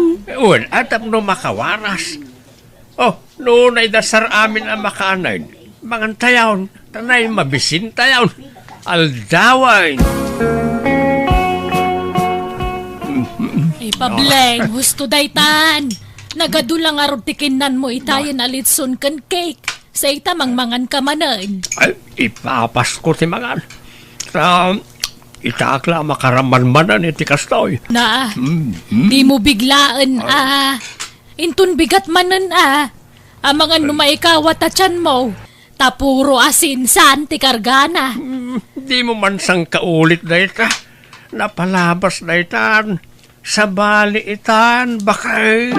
Wen, a tapno makawaras. Oh, no naidasar amin a makaanay, mangantayon, tanay mabisintayon. Aldawen. Ay, Pableng, husto daytan. Nagadu la ngarud ti kinnanmo itayen a litson ken cake. Sa ita mangmangan ka manen. Ay, ipapasko ti mangan. Ta, itaak la a makaramanmanan iti kastoy. Na, Mm, mm. Di mo biglaen, a. Inton bigat manen, a. Amangan no maikawat a tianmo. Ta puro asin saan ti kargana. Mm, di mo man sangkaulit dayta. Napalabas daytan. Sabali itan, Baket.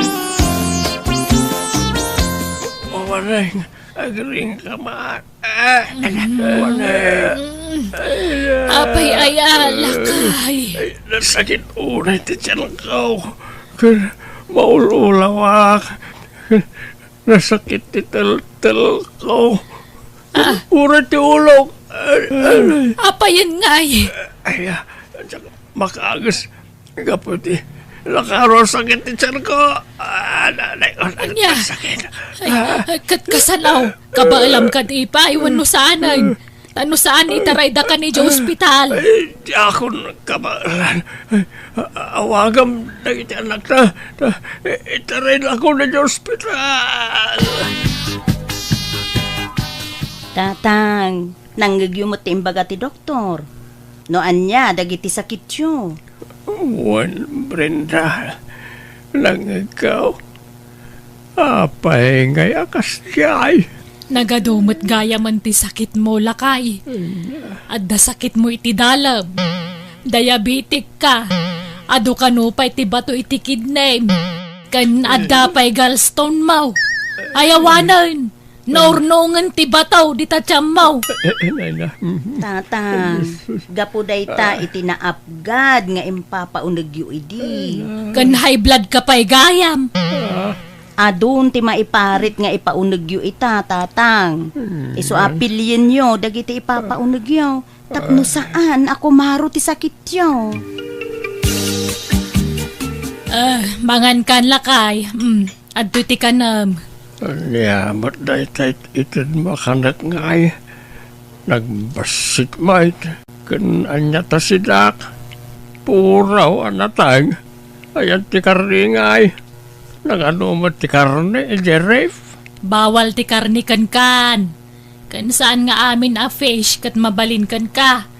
Uwaneng, agring ka man. Ah, uwaneng. Apay aya, lakay? Ay, nasakit unay ti tiyanko. Ken maul-ulawak. Nasakit ti teltelko. Ah. Uray ti ulok. Ay, ay. Apayen ngay? Ay, ah, makaagis. Gapu ti nakaro sakit ti tiyanko. Ah, nanay ko, ania? Sakit. Ay, ah, ket kasano? Kabaelam kadi pay wenno saanen? Ta no saan, itarayda kan idiay ospital. Ay, diakon kabaelan. Ay, a-, awagam dagiti anakta. Ta, i-, itaraydakon idiay ospital. Tatang, nangngegyo met ti imbaga ti doktor. No ania dagiti sakityo? Wen, Brenda, nangngegko. Apay ngay a kasdiay? Nagadu met gayamen ti sakitmo, lakay. Adda sakitmo iti dalem. Diabetic ka. Adu kano pay ti bato iti kidney. Ken adda pay gallstone mo. Ay awanen. Naurnongen ti bataw dita tiammo. Eh, eh, nay na. Mhm. Tatang, gapu dayta iti naapgad nga impapaunegyo idi. Ken high blood ka pay gayam. Ah. Adun ti maiparit nga ipaunegyo ita, Tatang. Hmm. Isu a pilienyo dagiti ipapaunegyo. Tapno saan a kumaro ti sakityo. Ah, mangan kan, lakay. Mm, adtoy ti kanem. Ania met dayta it-, itedmo a kanek ngay? Nagbassit met. Ken ania ta sidak? Puraw a nateng. Ayan ti karne ngay. Nagano met ti karne, idiay ref? Bawal ti karne kenkan. Ken saan nga amin a fish ket mabalin kenka.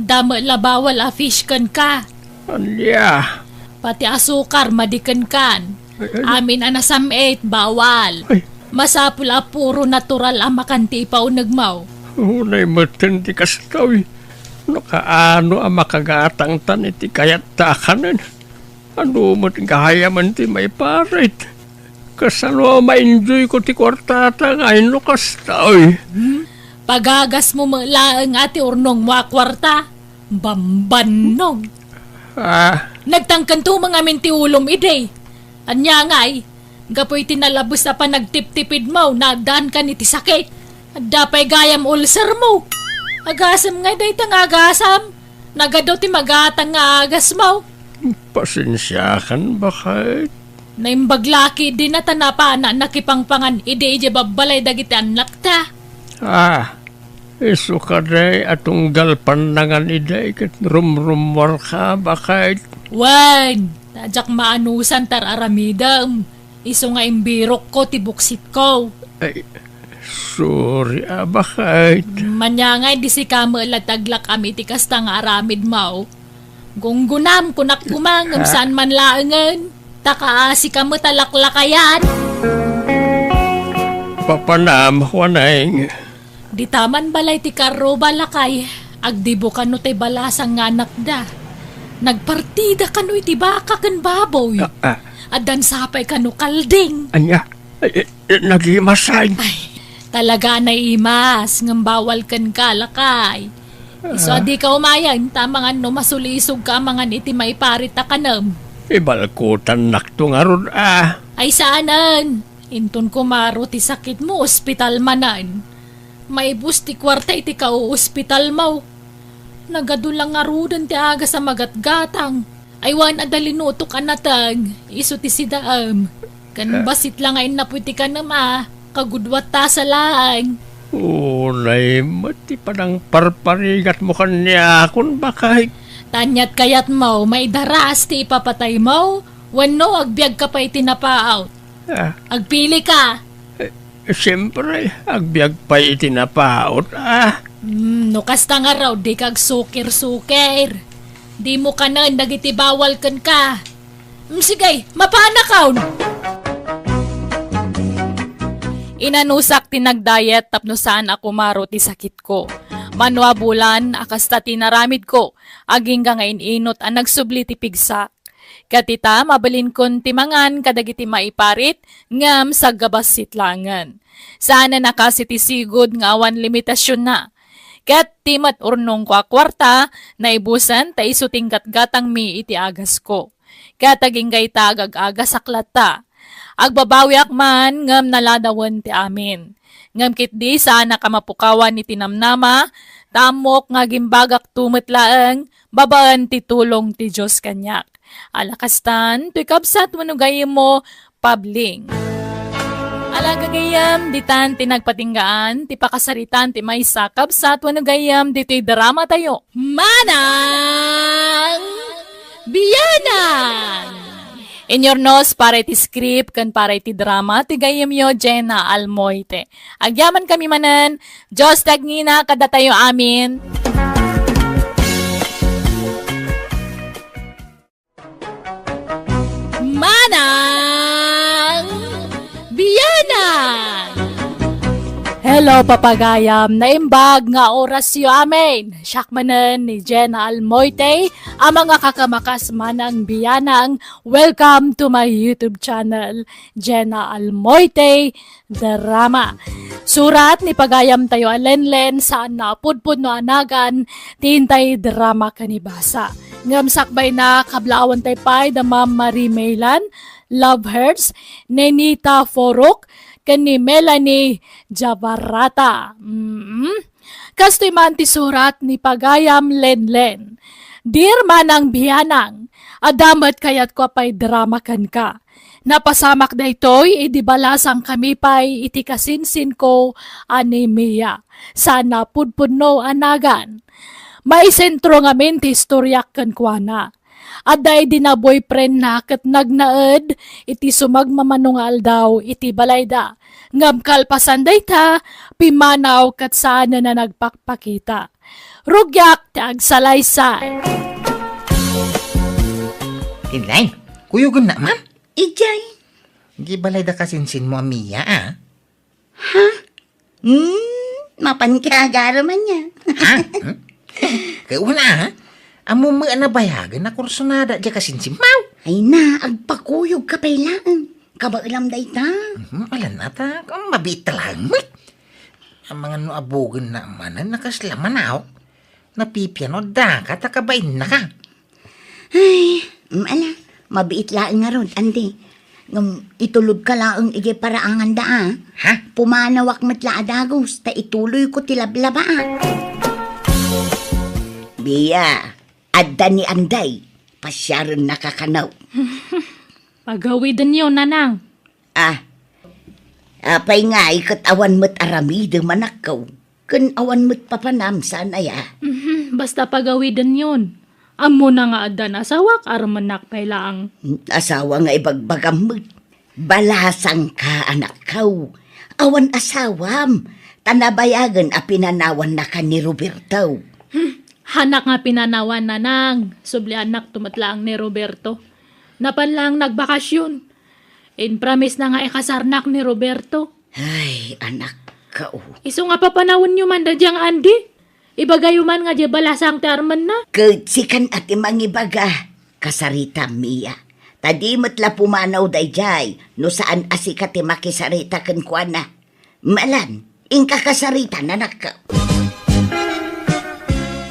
Adda met la bawal a fish kenka. Ania? Pati asukar, madi kenkan. Ay, ay. Amin a nasam-it, bawal. Ay. Masapul a puro natural a makan ti ipaunegmo. Unay metten ti kastoy. No kaano a makagatangtan iti kayatta a kanen. Adu met gayamen ti maiparit. Kasano a ma-enjoyko ti kuartata nga inno kastoy? Hmm? Pagagasmo met laeng a ti urnongmo a kuarta. Bambannog. Ah. Nagtangken tumeng amin ti ulom idi. Ania ngay? Gapu iti nalabes a panagtiptipidmo, naaddaankan iti sakit. Adda pay gayam ulcermo. Agasem ngay dayta nga agasam. Nagadu ti magatang nga agasmo. Pasensiakan, baket. Naimbag la ketdin a ta napana nakipangpangan idi idiay babbalay dagiti annakta. Ah, isu kadi a tunggal pannangan idi ket rumrummuarka, baket. Wen, ta diak maanusan ti ar-aramidem. Isu nga imbirokko ti buksitko. Ay, sorry a, baket. Ania ngay idi sika met la ti aglak-am iti kasta nga aramidmo. Gunggonam, kunak koma, ngem saan man laengen. Ta kaasika met a laklakayan. Papanam, Juaneng. Dita man balay ti karruba, lakay, agdibo kano tay balasang nga anakda. Nagpartida kano iti baka ken baboy. Ah, ah. Addan sapay kano kalding. Ania? Eh, eh, eh, nagimasay. Ay, talaga a naimas, ngem bawal kenka, lakay. Isu a dika umayen, ta amangan no masulisogka amangan iti maiparit a kanem. Ibalkutannakto ngarud a. Ay, saanen. Inton kumaro ti sakitmo, ospital manen. Maibus ti kuarta iti kauospitalmo. Nagadu la ngaruden ti agas a magatgatang. Ay, wen adda linutok a nateng, isu ti sidaem. Ken bassit la nga innapoy ti kanem a, kagudua ta sa laeng. Unay met ti panangparparigatmo kaniakon, baket. Ta aniat kayatmo, maidaras ti ipapataymo, wenno agbiagka pay iti napaut? Ah. Agpili ka. Eh, siempre, agbiag pay iti napaut, ah. Hmm, no kasta ngarud, dika agsukir-sukir. Dimo kanen dagiti bawal kenka. Hmm, sige, mapanakon. Inanusak ti nagdiet tapno saan a kumaro ti sakitko. Mano a bulan a kasta ti inaramidko, agingga nga in-inut a nagsubli ti pigsak. Ket ita, mabalinkon ti mangan kadagiti maiparit, ngem saggabassit laengen. Saanen a kas iti sigud nga awan limitasionna. Ket ti met urnongko a kuarta, naibusen ta isu ti inggatgatangmi iti agasko. Ket agingga ita, agag-agasak latta. Agbabawiak man, ngem naladawen ti amin. Ngem ketdi, saanak a mapukawan iti namnama, ta ammok nga agimbagakto met laeng babaen ti tulong ti Dios kaniak. Ala kastan, toy kabsat wenno gayyemmo, Pabling. Ala gagayyem, ditan ti nagpatinggaan ti pakasaritaan ti maysa a kabsat wenno gayyem ditoy dramatayo. Manang Bianang! Inyurnos para iti script ken para iti drama ti gayyemyo, Jenna Almoite. Agyamankami manen, Dios ti agngina kadatayo amin. Manang Bianang! Hello, papagayam! Naimbag nga orasyo amin! Siak manen ni Jenna Almoite, a mangakakamakas, Manang Bianang. Welcome to my YouTube channel, Jenna Almoite Drama. Surat ni pagayamtayo a Lenlen, saan nga pudpudno a nagan ti intay drama ken ibasa. Ngem sakbayna, kablaawan tay pay da Ma'am Marie Maylan, Love Hurts, Nenita Forok, ken ni Melanie Jabarata. Mm. Kastoy man ti surat ni pagayam Lenlen. Dear Manang Bianang, adda met kayatko a paidrama kenka. Napasamak daytoy idi balasangkami pay iti kasinsinko a ni Mia, saan nga pudpudno a nagan. Maisentro ngamin ti istoriak kenkuana. Adda idi na-boyfriendna ket nagnaed iti sumagmamano nga aldaw iti balayda. Ngem kalpasan dayta, pimmanaw ket saanen a nagpakpakita. Rugiak ti agsalaysay. Inday, kuyogennak, ma'am? Idiay. Di balayda kasinsinmo a Mia, a? Ha? Hmm, mapanka agarem ania. Ha? Hmm? Ket una, a? Ammom met a nabayagen a kursunada diay kasinsinmo. Ay na, agpakuyogka pay laeng. Kabaelam dayta. Mhm, alan ata, mabiit laeng met. Amangan no abugennak manen a kasla manaw. Napipiano daka ta kabaennaka. Ay, mm, ala, mabiit laeng ngarud, andi. Ngem itulodka laeng idiay paraanganda, a. Ha? Pumanawak met la a dagus, ta ituloyko ti lablaba, a. Bia, adda ni Anday, pasiarennaka kano. Pagawidenyo, nanang. A, apay ngay ket awan met aramidem, anakko, ken awan met papanam, saan aya? Mhm, basta pagawidenyon. Ammona nga addan asawak, armennak pay laeng. Asawa nga ibagbagam met. Balasangka, anakko. Awan asawam, ta nabayagen a pinanawannaka ni Roberto. Hmm, hanak nga pinanawan, nanang. Subliannakto met laeng ni Roberto. Napan laeng nagbakasyon. Impromisena nga ikasarnak ni Roberto. Ay, anakko. Isu nga papanawenyo man daydiay nga Andy. Ibagayo man nga diay balasang ti armenna. Ket sikan a ti mangibaga, kasaritam, Mia. Ta di met la pumanaw daydiay no saan a sika ti makisarita kenkuana. Malan, inka kasaritan, anakko.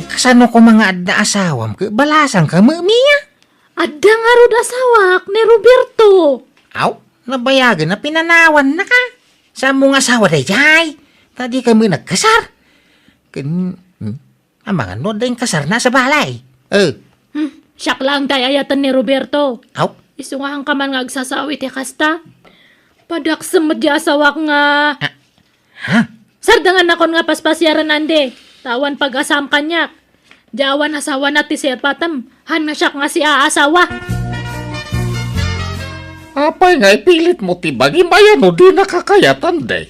Kasano koma nga adda asawam ket balasangka met, Mia? Adda ngarud asawak ni Roberto. Aw, nabayagen a pinanawannaka. Saan mo nga asawa daydiay? Ta dika met nagkasar. Ken, hmm, amangan no adda inkasarna sa balay. Eh. Hmm, siak laeng ti ay-ayaten ni Roberto. Aw? Isu nga haanka man nga agsasaw iti kasta. Padaksem met diay asawak nga. Ah, ha? Sardengannakon nga paspasiaren, Andy. Ta awan pag-asam kaniak. Diay awan asawana ti sirpatem. Haan nga siak nga siaasawa. Apay nga ipilitmo ti bagim aya no dinaka kayat, Andy?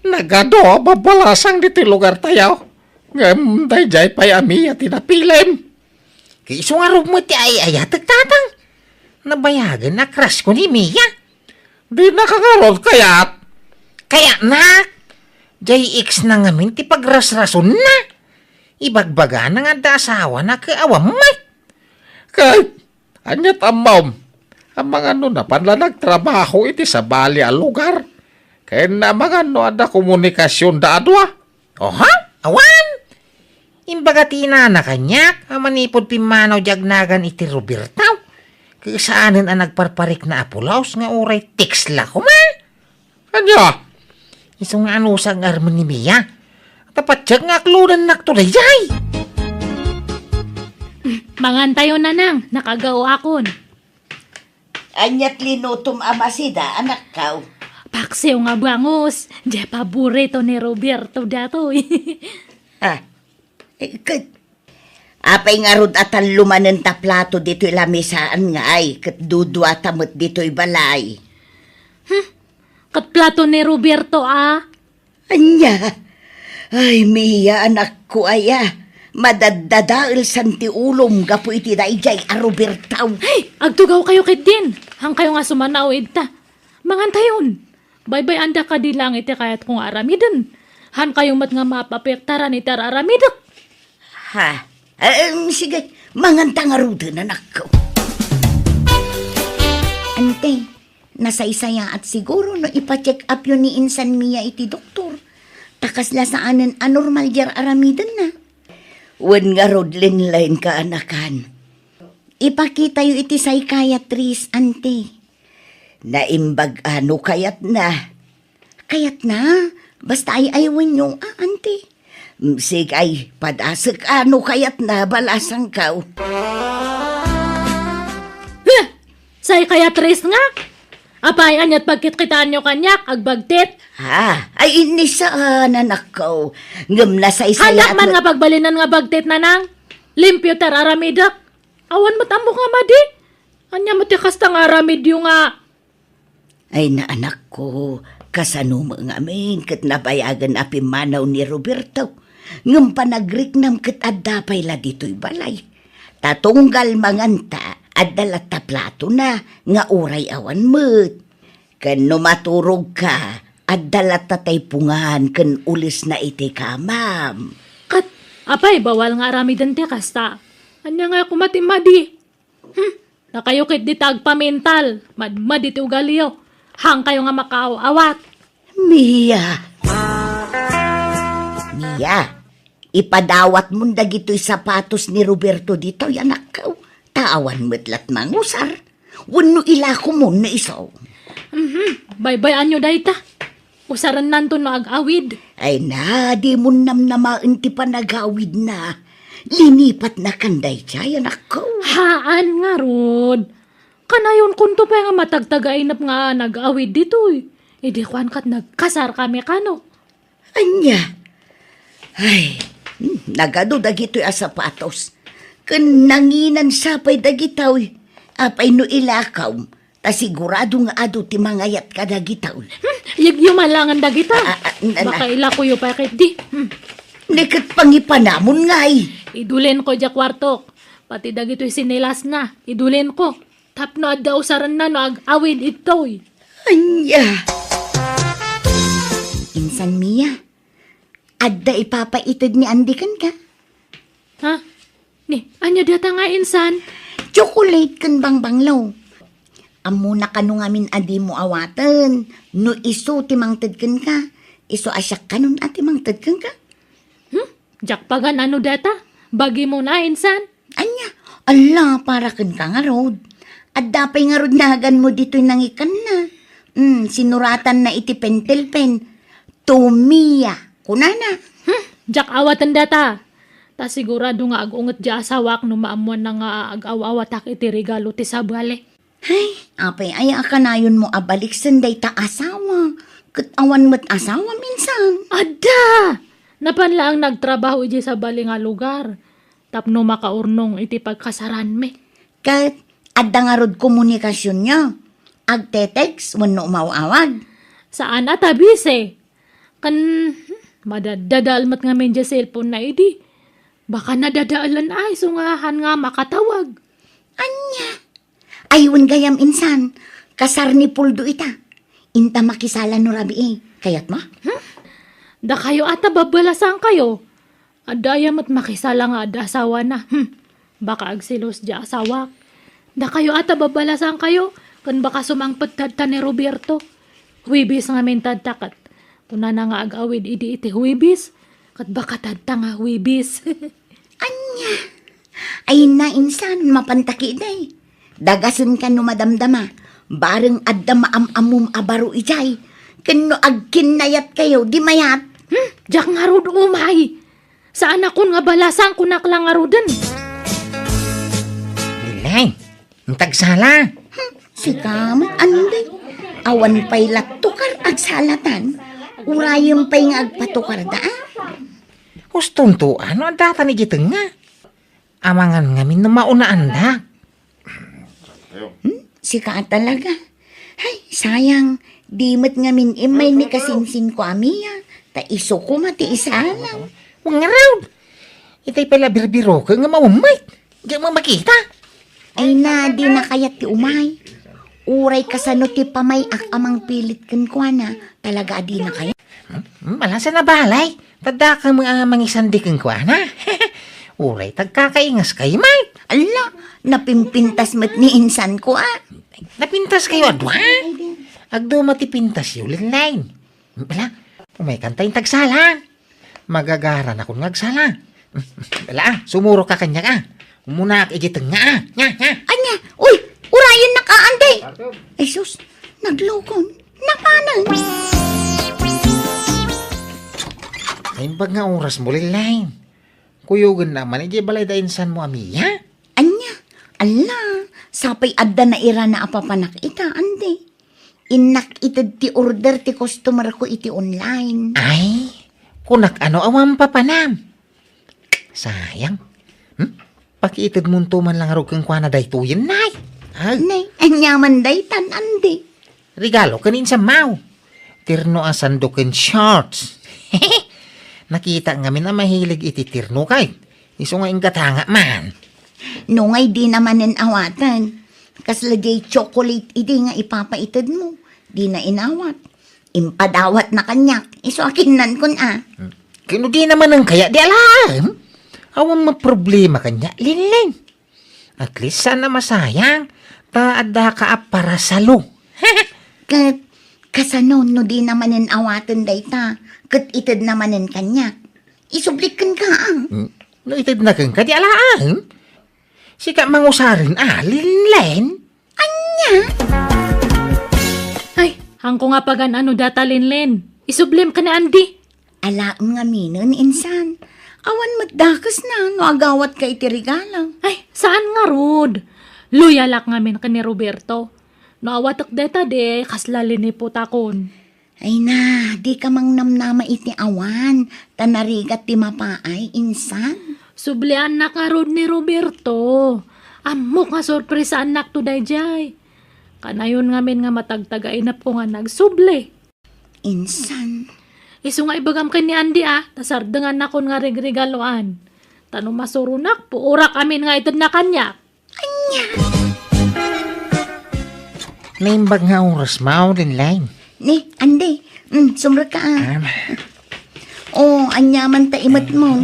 Nagadu a babalasang ditoy lugartayo. Ngem daydiay pay a Mia ti napilim. Ket isu ngarud met ti ay-ayatek, tatang. Nabayagen a crush ko ni Mia. Dinaka ngarud kayat? Kayatnak. Diay ex na ngamin ti pagrasrasonna. Ibagbagana nga adda asawana ket awan met. Ket ania't ammom? Amangan no napan la nagtrabaho iti sabali a lugar. Ken amangan no adda komunikasionda a dua. Oha? Awan! Imbaga ti inana kaniak a manipud pimmanaw diay agnagan iti Roberto, ket saanen a nagparparikna a pulos nga uray text la koma. Ania? Isu nga anusa nga armen ni Mia. Ta patiek nga aklodennakto daydiay. Mangantayo, nanang, nakagaoakon. Ania't linutom a masida, anakko? Paksiw nga bangus, diay paborito ni Roberto datoy. Ah, eh, ket, apay ngarud a tallo manen ta plato ditoy lamisaan ngay, ket dudua ta met ditoy balay? Hmm, ket plato ni Roberto, a? Ania? Ay, Mia, anakko aya. Madaddadaelsan ti ulom gapu iti daydiay a Roberto. Ay, agtugawkayo ketdin. Haankayo nga sumanaw ita. Mangantayon. Baybay-anda kadi laeng iti kayatko nga aramiden. Haankayo met nga maapektaran iti ar-aramidek. Ha? Em, sige, manganta ngaruden, anakko. Ante, nasaysayaat siguro no ipa-check up yo ni insan Mia iti doktor. Ta kasla saanen a normal diay aramidenna. Wen ngarud, Linline, kaanakan. Ipakitayo iti psychiatrist, anti. Naimbag a no kayatna. Kayatna? Basta ay-ayawenyo, a, anti. Mm, sige, ay, padasek a no kayatna, balasangkaw. Huh! Psychiatrist nga? Apay, aniat pagkitkitaanyo kaniak, agbagtit? Ha? Ay, innisaan, anakko. Ngem nasaysayaat Hanak man met nga pagbalinan nga bagtit, nanang. Limpio ti ar-aramidek. Awan met ammok nga madi. Ania met ti kasta nga aramidyo nga Ay, naanakko, kasano met ngamin ket nabayagen a pimmanaw ni Roberto? Ngem panagriknam ket adda pay la ditoy balay. Ta tunggal manganta, adda latta platona nga uray awan met. Ken no maturogka, adda latta taypungan ken ulesna iti kamam. Ket, apay, bawal nga aramiden ti kasta? Ania nga koma ti madi? Hmm, dakayo ketdi ta agpamental, madmadi ti ugaliyo. Haankayo nga makaaw-awat. Mia! Mia, ipadawatmon dagitoy sapatos ni Roberto ditoy, anakko. Ta awan met lat mangusar. Wenno ilakomon no isu. Mhm, baybay-anyo dayta. Usarennanto no ag-awid. Ay na, dimon namnamaen ti panagawidna. Linipatna kan daydiay, anakko. Haan ngarud. Kanayonkonto pay nga matagtagainep nga nag-awid ditoy. Idi kuan ket nagkasarkami kano. Ania? Ay, hmm, nagadu dagitoy a sapatos. Ken nanginan sa pay dagitoy. Apay no ilakaw, ta sigurado nga adu ti mangayat kadagitoy. Hmm, yegyo malangan dagita. Ah, ah, na, na. Baka ilakoyo pay ketdi. Hmm. Ni ket pangipanamon ngay. Idulenko diay kuartok. Pati dagitoy sinelasna, idulenko. Tapno adda usarenna no ag-awid itoy. Ania? Insan, Mia, adda ipapaited ni Andy kenka? Ha? Ni, ania dayta nga insan? Chocolate ken bangbanglo. Ammona kano ngamin a dimo awaten no isu ti mangted kenka. Isu a siak kanon a ti mangted kenka. Hmm? Diak pagan-ano dayta? Bagimon a, insan? Ania? Alla, para kenka ngarud. Adda pay ngarud naganmo ditoy nangikanna. Hmm, sinuratanna iti pentel pen. To Mia, kunana. Hmm, diak awaten dayta. Ta sigurado nga ag-unget diay asawak no maammoanna nga ag-aw-awatak iti regalo ti sabali. Hay, apay aya a kanayonmo a baliksen dayta asawa? Ket awan met asawa, insan. Adda! Napan laeng nagtrabaho idiay sabali nga lugar tapno makaurnong iti pagkasaranmi. Ket adda ngarud komunikasionyo? Agte-text wenno umaw-awag? Saan a ta busy. Ken, hmm, madadadael met ngamin diay cellphone na idi. Baka nadadaelen ay isu nga haan nga makatawag. Ania? Ay, wen gayam insan, kasar ni Puldo ita. Inta makisala no rabii. Kayatmo? Hmm? Dakayo a ta babbalasangkayo. Adda aya met makisala nga adda asawana. Hmm. Baka agselos diay asawak. Dakayo a ta babbalasangkayo, ken baka sumangpet tadta ni Roberto. Huwebes ngamin tadta ket kunana nga ag-awid idi iti Huwebes, ket baka tadta nga Huwebes. Ania? Ay na, insan, mapanta ketdi. Dagasenka no madamdama. Bareng adda maam-ammom a baro idiay. Ken no agkinnayatkayo, di mayat. Hmm, diak ngarud umay. Saanakon nga balasang, kunak la ngaruden. Lilay, inta agsala. Hmm, sika met, Andy. Awan pay la tukar agsalatan. Urayem pay nga agpatukarda, a? Hustonto, no addatan iti tengnga? Amangan ngamin no maunaandak. Hmm? Sika a talaga. Ay, sayang. Di met ngamin immay ni kasinsinko a Mia. Ta isu koma ti isalang. Wen ngarud. Itay pay la birbiroken nga maummet. Diak makita. Ay na, di na kayat ti umay. Uray kasano ti pamay-ak a mangpilit kenkuana. Talaga a di na kayat. Hmm? Hmm, balasang nabalay. Tadda ka nga mangisandi kenkuana. Uray tagkakaingas kayo, Mike. Ala, napimpintas met ni insanko, a. Napintaskayo a dua? Agduma ti pintasyo, Linline. Bala, Umaykan ta intag sala. Magagaranakon nga agsala. Ala, ah, sumurok ka kaniak, ah. Umunaak iti tengnga, ah. Nya, nya. Ania? Uy, urayennak, ah, Andy. Ay, sus, naglukon. Napanen. Naimbag nga oras mo, Linlen. Kuyogenna man idiay balay da insan mo a Mia? Ania? Ala, sapay adda nairana a papanak ita, Andy. Innak ited ti order ti customer ko iti online. Ay, kunak ano awan papanam? Sayang. Hmm? Pakiitedmonto man lang arog kenkuana daytoyen, nay. Ay. Nay, ania man daytan, Andy? Regalo ken insan mo. Terno a sando ken shorts. Nakita ngamin a mahilig iti terno kay. Isu nga inggatanga man. No ngay di na manen awaten. Kasla diay chocolate idi nga ipapaited mo. Di na inawat. Impadawat na kaniak. Isu a kinnan kun a. Kano di na manen kaya di alaem? Awan mo problema kaniak, Linlen. At least, saan a masayang, ta adda ka a parasalo. Ket kasano no di na manen awaten dayta, ket ited na manen kaniak? Isublik kenka, ah. Hmm, no ited na kenka, di alaen. Sika mangusaren, ah, Linlen. Ania? Ay, hangko nga pagan-ano data, Linlen. Isublim ka ni Andy. Alaem ngaminen, insan. Awan met dakesna no agawatka iti regalo. Ay, saan ngarud? Loyalak ngamin ken ni Roberto. No awatek dayta di, kasla linipotakon. Ay na, dika mangnamnama iti awan, ta narigat ti mapaay, insan. Subliannak ngarud ni Roberto. Ammok nga sorpresaannakto daydiay. Kanayon ngamin nga matagtagainepko nga nagsubli. Insan. Isu nga ibagam ken ni Andy a, ta sardengannakon nga rigregaloan. Ta no masuronak, puorak amin nga itedna kaniak. Ania? Naimbag nga oras mo, Linlen. Ni, Andy, mm, sumrek ka, ah. Um. Oh, ania man ta imet mo?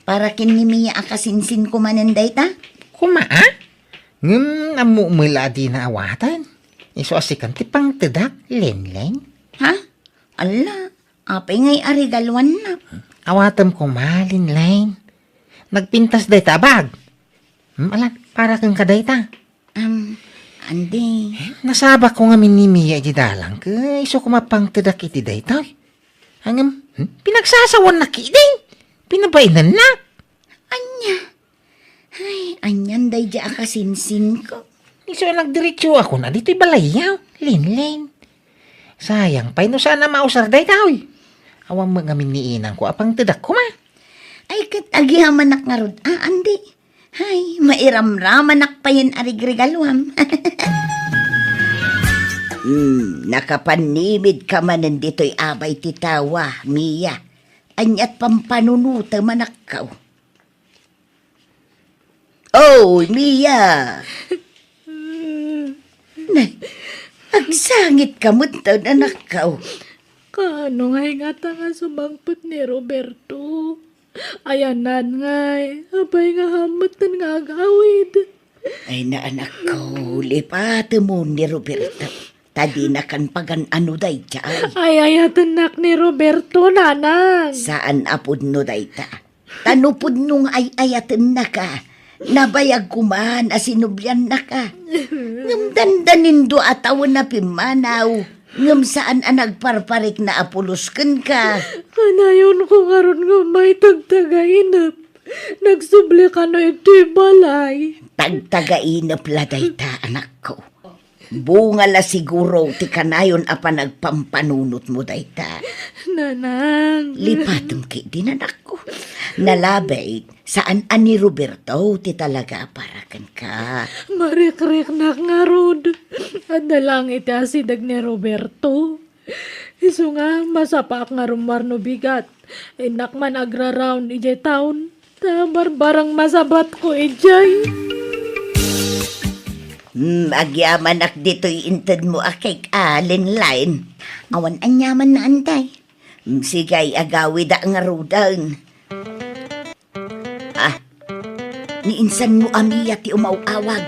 Para ken ni Mia a kasinsin ko manen dayta? Kuma, ah? Ngem ammo met la a di naawaten. Isu a sikan ti pangtedak, Linlen. Ha? Alla, apay ngay a regaluannak? Awatem koma, Linlen. Nagpintas dayta a bag. Hmm, ala, para kenka dayta. Um, Andy. Nasabak ko ngamin ni Mia iti dalan, ket isu koma pangtedak iti daytoy. Ngem, hmm, pinagsasawannak idi. Pinabainannak. Ania? Ay, anian daydiay a kasinsinko. Isu a nagdiretsoakon a ditoy balayyo, Linlen. Sayang pay no saan a mausar dayta, oy. Awan met ngamin ni inangko a pangtedak koma. Ay, ket agyamanak ngarud, a, Andy. Ay, mairamramanak payen a rigregaluam. Hmm, nakapannimid ka manen ditoy abay ti tawa, Mia. Aniat pampanunutem, anakko? Oy, Mia! Nay, agsangit ka met, anakko. Kaano nga ingata nga sumangpet ni Roberto? Ayanan ngay, apay nga hammetten nga agawid? Ay na, anakko, lipatemon ni Roberto. Ta dinakan pagan-ano daydiay. Ay-ayatennak ni Roberto, nanang. Saan a pudno dayta. Ta no pudno nga ay-ayatennaka, nabayag koma a sinubliannaka. Ngem dandanindo a tawen a pimmanaw, ngem saan a nagparparikna a pulos kenka. Kanayonko ngarud nga umaytagtagainep. Nagsubli kano iti balay. Tagtagainep la dayta, anakko. Bunga la siguro ti kanayon a panagpampanunotmo dayta. Nanang. Lipatem ketdi, anakko. Nalabit, saan a ni Roberto ti talaga a para kenka. Marikriknak ngarud. Adda laeng iti asideg ni Roberto. Isu nga, masapaak nga rummuar no bigat. Innak man agra-round idiay town. Ta barbareng masabatko idiay. Hmm, agyamanak ditoy intedmo a cake, a, Linlen. Awan aniamanna, Andy. Hmm, sige, agawida ngaruden. Ah, ni insan mo a Mia ti umaw-awag.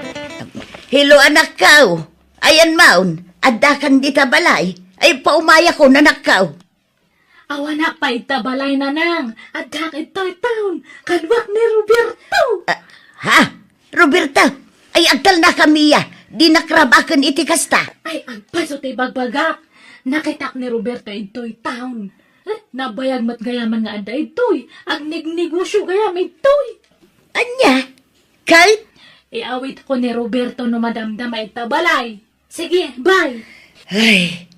Hello, anakko. Ayan maon, addakan dita balay. Ay, paumayakon, anakko. Awanak pay ita balay, Nanang. Addak itoy town. Kaduak ni Roberto. Ah, ha? Roberto? Ay, agtalnaka, Mia. Dinak rabaken iti kasta. Ay, agpayso ti bagbagak. Nakitak ni Roberto itoy town. Eh, nabayag met gayaman nga adda itoy. Agnegnegosyo gayam itoy. Ania? Ket? Iawitko ni Roberto no madamdama ita balay. Sige, bye. Ay,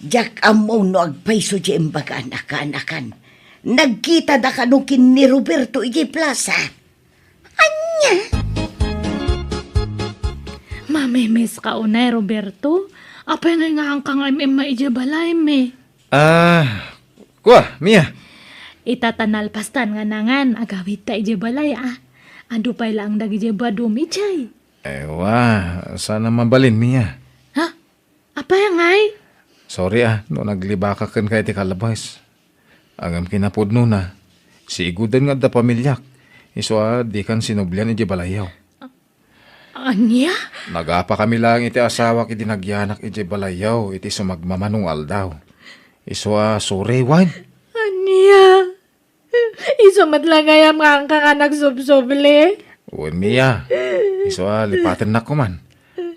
diak ammo no agpayso ti imbagan a kaanakan. Nagkitada kano ken ni Roberto iti plaza. Ania? Mamimiss ka unay, Roberto? Apay nga nga angka nga im-imma idiay balaymi? Ah, kua, Mia. Ita ta nalpastan nga nangan, agawidta idiay balay, ah. Adu pay laeng dagidiay badom idiay. Ewa, saan a mabalin, Mia. Ha? Apay ngay? Sorry, ah, no naglibakak kenka iti kalabas. Ngem kinapudnona, siigudan nga adda pamiliak. Isu a dikan sinublian idiay balayyo. Ania? Nagapa kami laeng iti asawak idi nagyanak idiay balayyo iti sumagmamano nga aldaw. Isu a sorry, wen. Ania? Isu met la gayam nga angka nga nagsubsubli? Wen, Mia. Isu a lipatennak koman.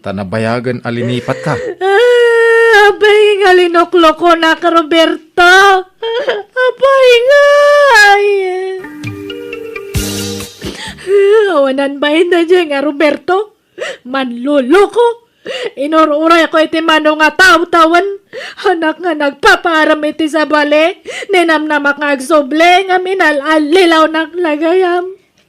Ta nabayagen a linipatka. Ah, apay nga linuklokonak, Roberto? Apay ngay? Awanan bain daydiay nga Roberto. Manloloko. Inur-urayko iti mano nga tawtawen. Anak nga nagpapaarem iti sabali. Ninamnamak nga agsubli ngem inal-allilawnak la gayam.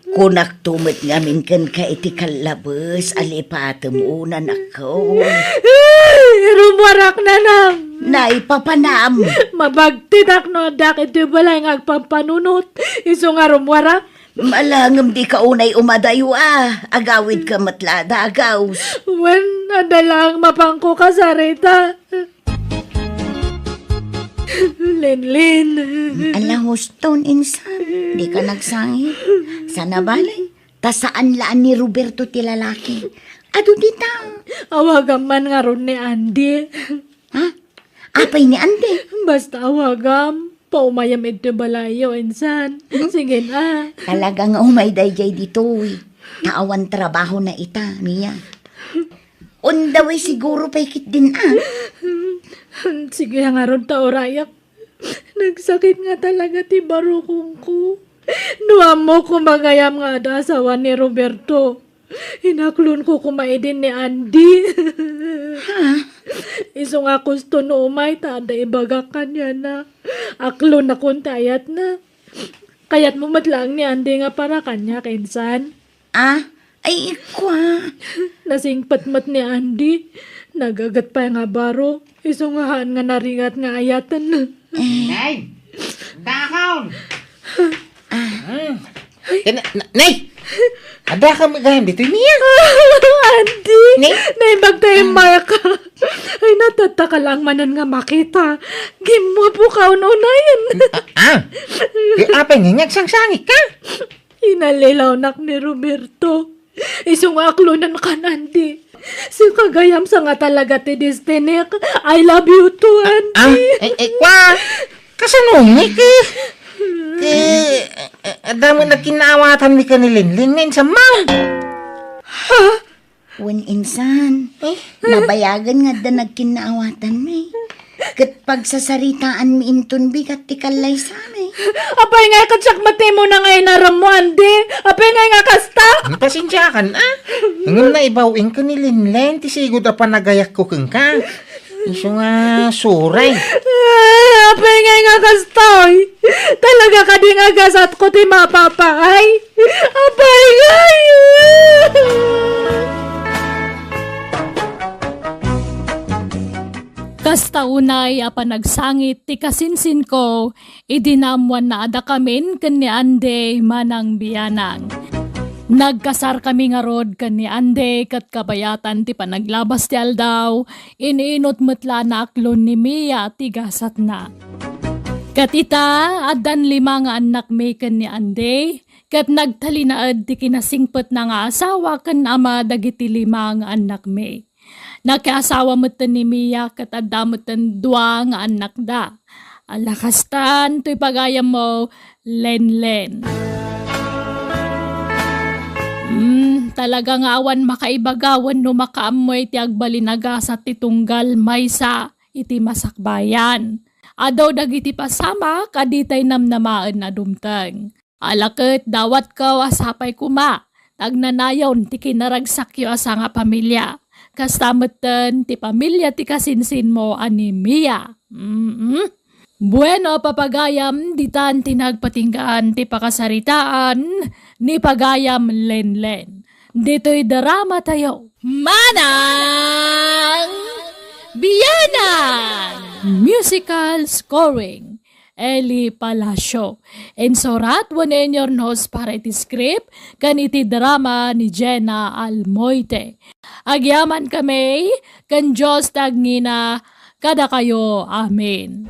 Kunakto met ngamin kenka iti kallabes a lipatem, unanakko. Ay, rummuarak, Nanang. Naipapanam. Mabagtidak no addak iti balay nga agpampanunot. Isu nga rummuarak. Malangem dika unay umadayo a. Agawidka met la a dagus. Wen, adda laeng mapanko kasarita. Linlin. Ala, huston, insan. Dika nagsangit. Saan a bale? Ta saan la a ni Roberto ti lalaki. Adu dita. Awagam man ngarud ni Andy. Ha? Apay ni Andy? Basta awagam. Paumayam iti balayyo, insan. Hmm? Sige na. Talaga nga umay daydiay ditoy. Ta awan trabahona ita, Mia. On the way siguro pay ketdin a. Sige ngarud ta urayak. Nagsakit nga talaga ti barukongko. No ammok koma gayam nga adda asawa ni Roberto, inaklonko koma idin ni Andy. Ha? Isu nga kusto no umay ta adda ibagak kaniana. Aklonakon ti ayatna. Kayatmo met laeng ni Andy nga para kaniak, insan? Ah, ay, kua. Nasingpet met ni Andy. Nagaget pay nga baro. Isu nga haan nga narigat nga ayaten. Eh. Nay! Dakon! Ah. Hmm. Nay! Adda ka gayam ditoy, Mia? Andy! Nay? Naimbag tayo, Maya ka. Ay, natattaka lang manen nga makita. Gimwapo ka ununayen. Ah, ah. Apay nga, nagsangsangit ka? Inallilawnak ni Roberto. Isu nga aklonan kan Andy. Sika gayam sa nga talaga ti destinik. I love you too, Andy. Ah, eh, eh, kwa? Kasano ni ki? Ki, eh, eh, adda met nagkinaawatanmi ken ni Linlin nga insan man. Ha? Wen insan, eh? Nabayagen nga adda nagkinnaawatanmi. Ket pagsasaritaanmi inton bigat ti kallaysami. Apay nga ket siak met ti umuna nga inarem mo, Andy? Apay nga nga kasta? Pasensiakan, ah. Ngem naibaw-in ken ni Linlin ti sigud a panagayakko kenka. Isu nga suray. Ah, apay nga nga kastoy? Talaga kadi nga gasatko ti mapapaay? Apay ngay! Kasta unay a panagsangit ti kasinsinko, idi naammoan a adakamin ken ni Andy manang bianang. Nagkasarkami ngarud ken ni Andy ket kabayatan ti panaglabas ti aldaw, in-inut met la naaklon ni Mia ti gasatna. Ket ita, addan lima nga annakmi ken ni Andy, ket nagtalinaed ti kinasingpetna nga asawa ken ama dagiti lima nga annakmi. Nakiasawa metten ni Mia ket adda metten dua nga annakda. Ala kastan toy pagayammo, Lenlen. Hmm, talaga nga awan makaibaga wenno makaammo iti agbalin a gasat ti tunggal maysa iti masakbayan. Adu dagiti pasamak a ditay namnamaen a dumteng. Ala ket dawatko a sapay koma, ta agnanayon ti kinaragsakyo a sangapamilia. Kasta metten ti pamilia ti kasinsinmo a ni Mia. Mm-mm. Bueno, papagayam, ditan ti nagpatinggaan ti pakasaritaan ni pagayam Lenlen. Ditoy drama tayo. Manang Bianang! Musical scoring, Eli Palacio. Insurat wenno inyurnos para iti script ken iti drama ni Jenna Almoite. Agyamankami ken Dios ti agngina kadakayo. Amen.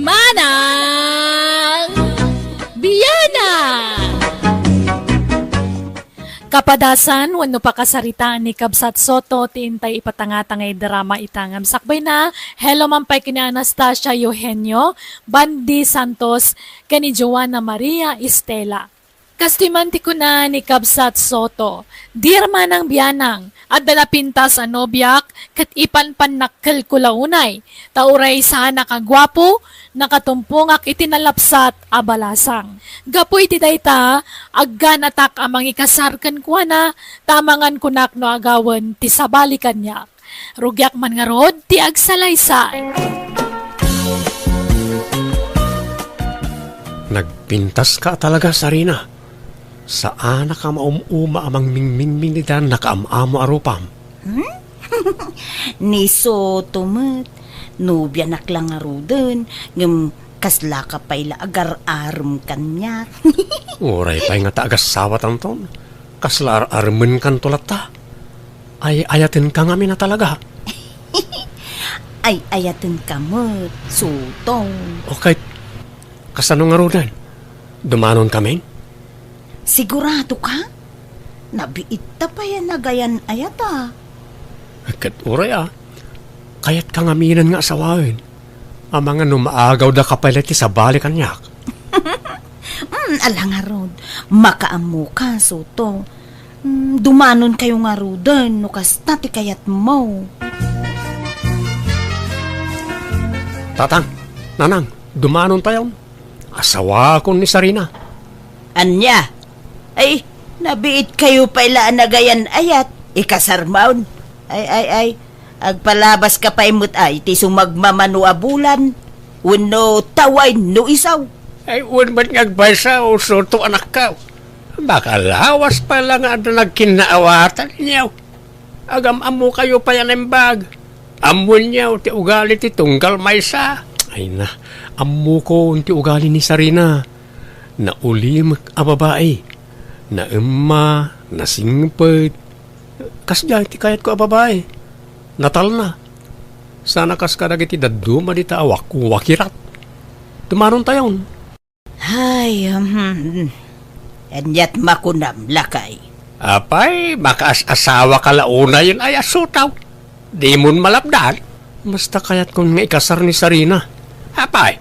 Manang Bianang! Kapadasan wenno pakasaritaan ni Kabsat Soto ti intay ipatangtangay drama ita ngem sakbayna. Hello man pay ken ni Anastasia Eugenio, Bandi Santos, ken ni Joanna Maria Estela. Kastoy man ti kuna ni Kabsat Soto, "Dear Manang Bianang, adda napintas a nobiak ket ipanpannakkelko la unay, ta uray saanak a guapo, nakatumpongak iti nalapsat a balasang. Gapu iti dayta, agganatak a mangikasar kenkuana, ta amangan kunak no agawen ti sabali kaniak." Rugiak man ngarud ti agsalaysay. Nagpintaska talaga, Sarina. Saanak a maum-uma a mangmingmingming ita nakaam-amo a rupam. Hmm? Ni Soto met, nobianak la ngaruden, ngem kaslaka pay la agar-arem kaniak. Uray pay nga ta agasawatanton, kasla ar-aremenkanto latta. Ay-ayatenka ngamin a talaga. Ay-ayatenka met, Soto. Okay, kasano ngaruden? Dumanonkamin? Sigurado ka? Nabiitta pay a nagayan-ayat a. Ket uray a, kayatka ngaminen nga asawaen. Amangan no maagawda ka pay la iti sabali kaniak. Mm, ala ngarud, makaammoka, Soto. Mm, dumanonkayo ngaruden no kasta ti kayatmo. Tatang, Nanang, dumanontayon. Asawakon ni Sarina. Ania? Ay, nabiitkayo pay la a nagayan-ayat. Ikasarmon. Ay, ay, ay. Agpalabaska pay met ay ti sumagmamano a bulan. Wenno tawaen no isaw. Ay, wen met nga agpaysa, Soto anakko. Makalawas pay la nga adda nagkinnaawatanyo. Agam-ammokayo pay a naimbag. Ammoenyo ti ugali ti tunggal maysa. Ay na, ammokon ti ugali ni Sarina. Naulimek a babai. Naemma, nasingpet. Kasdiay ti kayatko a babai. Natalna. Sana kas kadagiti dadduma dita a wak-, wakirat. Dumanontayon. Ay, hmm. Aniat makunam, lakay? Apay, makaas-asawaka la unayen ay a Soto. Dimon malapdan. Basta kayatkon nga ikasar ni Sarina. Apay,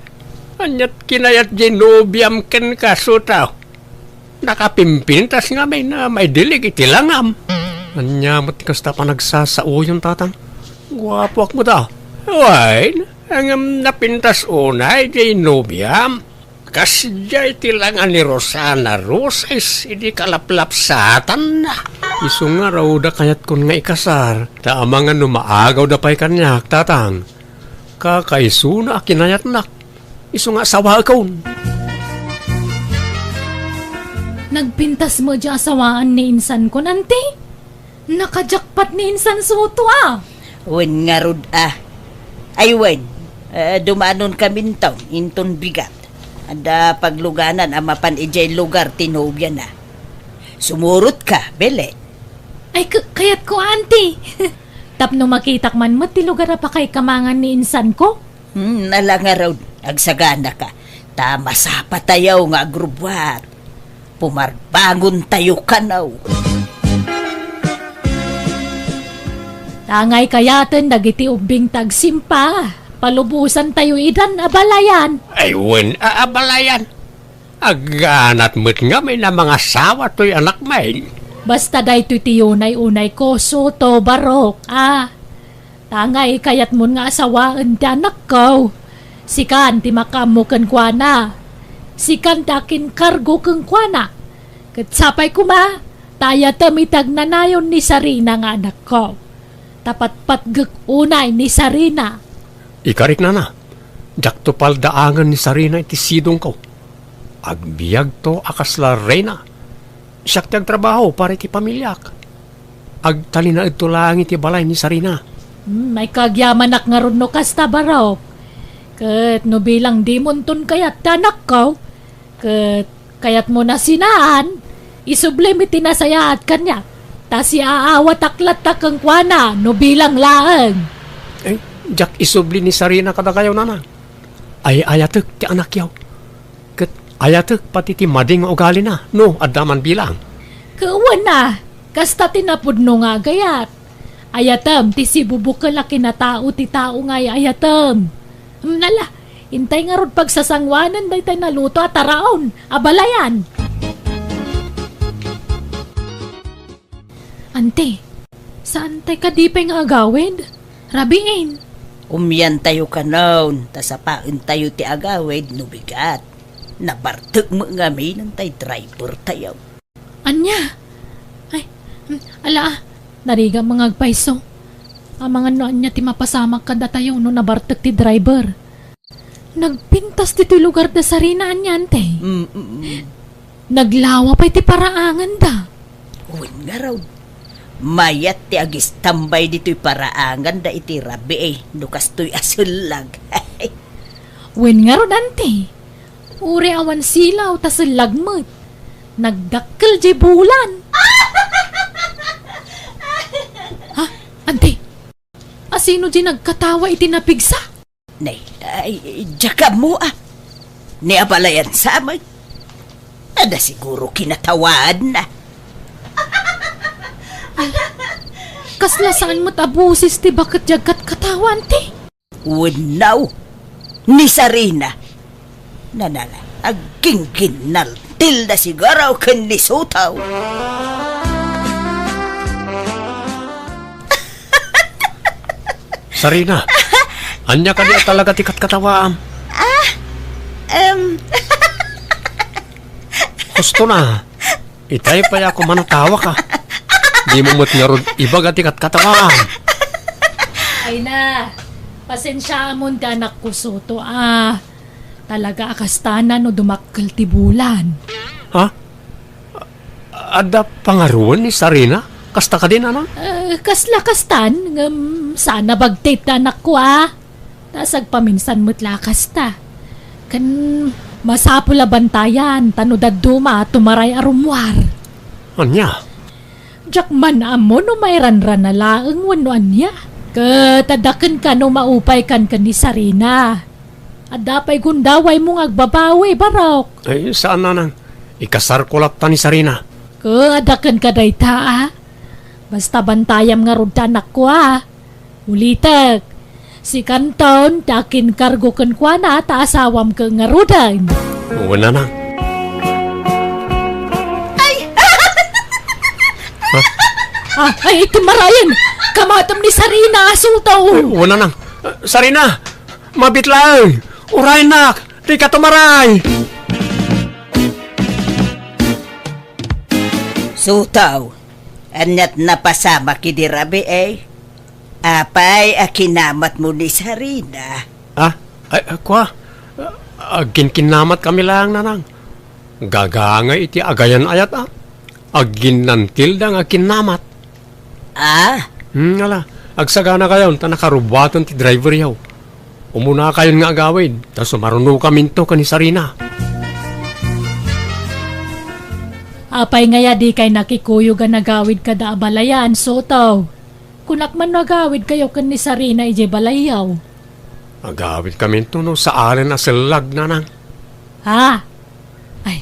aniat kinayat diay nobiam kenka, Soto? Nakapimpintas ngamin a maidilig iti langam. Ania met ti kasta panagsasaoyon, Tatang? Guapoak met a. Wen, ngem napintas unay diay nobiam. Kasdiay ti langa ni Rosana Roses idi kalaplapsatanna. Isu ngarud a kayatkon nga ikasar, ta amangan no maagawda pay kaniak, Tatang. Kakaisuna a kinayatnak. Isu nga asawaekon. Nagpintas met diay asawaan ni insankon, anti? Nakajakpat ni insan Soto a. Wen ngarud a. Ay wen, eh, dumanonkaminton inton bigat. Adda pagluganan a mapan idiay lugar ti nobiana. Sumurotka, Belen. Ay, k-, kayatko, anti. Tapno makitak man met ti lugar a pakaikamangan ni insanko. Hmm, ala ngarud, agsaganaka. Ta masapatayo nga agrubbuat. Pumarbangontayo kano. Angay kayaten dagiti ubbing ti agsimpa, palubosantayo idan abalayan. Ay, wen a abalayan. Agganat met ngamin a mangasawa toy anakmi. Basta daytoy ti unay-unay ko, Soto, Barok, a. Tangay kayatmon nga asawaen ti anakko. Sikan ti makaammo kenkuana. Sikan ti akinkargo kenkuana. Ket sapay koma, ta ayatem iti agnanayon ni Sarina nga anakko. Ta patpatgek unay ni Sarina. Ikarik, nana, diakto paldaangen ni Sarina iti sidongko. Agbiagto a kasla reyna. Siak ti agtrabaho para iti pamiliak. Agtalinaedto laeng iti balay ni Sarina. Hmm, ay kagyamanak ngarud no kasta, Barok. Ket no bilang dimonton kayat ti anakko, ket kayatmo nasinaan, isublim iti nasayaat kaniak. Ta siaawatak latta kenkuana no bilang laeng. Ay, diak isubli ni Sarina kadakayo, nana. Ay-ayatek ti anakyo. Ket ayatek pati ti madi nga ugalina no adda man bilang. Ket wen a, kasta ti napudno nga agayat. Ayatem ti sibubukel a kinatao ti tao nga ay-ayatem. Hmm, ala, intay ngarud pagsasanguanen daytay naluto a taraon, abalayan. Anti, saantay kadi pay nga agawid? Rabiin. Umiantayo kanon, ta sapaentayo ti agawid no bigat. Nabartek met ngamin tay drivertayo. Ania? Ay, mm, ala, narigat nga agpayso. Amangan no ania ti mapasamak kadatayo no nabartek ti driver. Nagpintas ditoy lugar da Sarina, ania, anti? Mm, mm, mm. Naglawa pay ti paraanganda. Wen ngarud, mayat ti agistambay ditoy paraanganda iti rabii no kastoy a sellag. Wen ngarud, anti, uray awan silaw ta sellag met. Nagdakkel di bulan. Ha? Anti? Asino di nagkatawa iti napigsa? Nay, ay, diak ammo a. Ni abalayan sa amin. Ada siguro kinatawaanna. Kasla saan met a busis ti baket di agkatkatawa, anti? Wenno, ni Sarina. Nanala, aggingginnal. Tilda siguro ken ni Sotaw. Sarina, ania kadi a talaga ti katkatawaam? Ah, em. Husto na. Itay pay a kumanatawaka. Dimo met ngarud ibaga ti katkatawaam. Ay na, pasensiaamon ti anakko, Soto, a. Talaga a kastana no dumakkel ti bulan. Ha? Adda pangaruen ni Sarina? Kasta kadi, nanang? Eh, kasla kastan, ngem saan a bagtit ti anakko, a. Ta sagpaminsan met la kasta. Ken masapul a bantayan, ta no dadduma, tumaray a rummuar. Ania? Diak man ammo no mairanrana laeng wenno ania. Ket adda kenka no maupaykan ken ni Sarina. Adda pay gundawaymo nga agbabawi, Barok. Ay, saan, nanang. Ikasarko latta ni Sarina. Ket adda kenka dayta, a. Basta bantayam ngarud ti anakko, a. Ulitek, sikanton ti akinkargo kenkuana ta asawam ket ngaruden. Wen, nanang. Ay! Ha? Ah, ay, iti marayen! Kamatem ni Sarina, Sotaw! Ay, wen, nanang. Sarina! Mabit laeng! Uraynak! Dika tumaray! Sotaw, aniat napasamak idi rabii? Apay a kinamatmo ni Sarina? Ah, ay, ah, kua? Agkinkinnamat kami laeng, nanang. Gagangay iti agayan-ayat, a. Agginnantilda nga kinnamat. Ah? Hmm, ala. Agsagana kayon ta nakarubuaten ti driver yaw. Umuna kayon nga agawid, ta sumaruno kaminto ken ni Sarina. Apay ngay a dikay nakikuyog a nagawid kada abalayan, Soto? Kunak man no agawid kayo ken ni Sarina idiay balayyo. Agawid kaminto no saalen a sellag, nanang. Ha? Ay,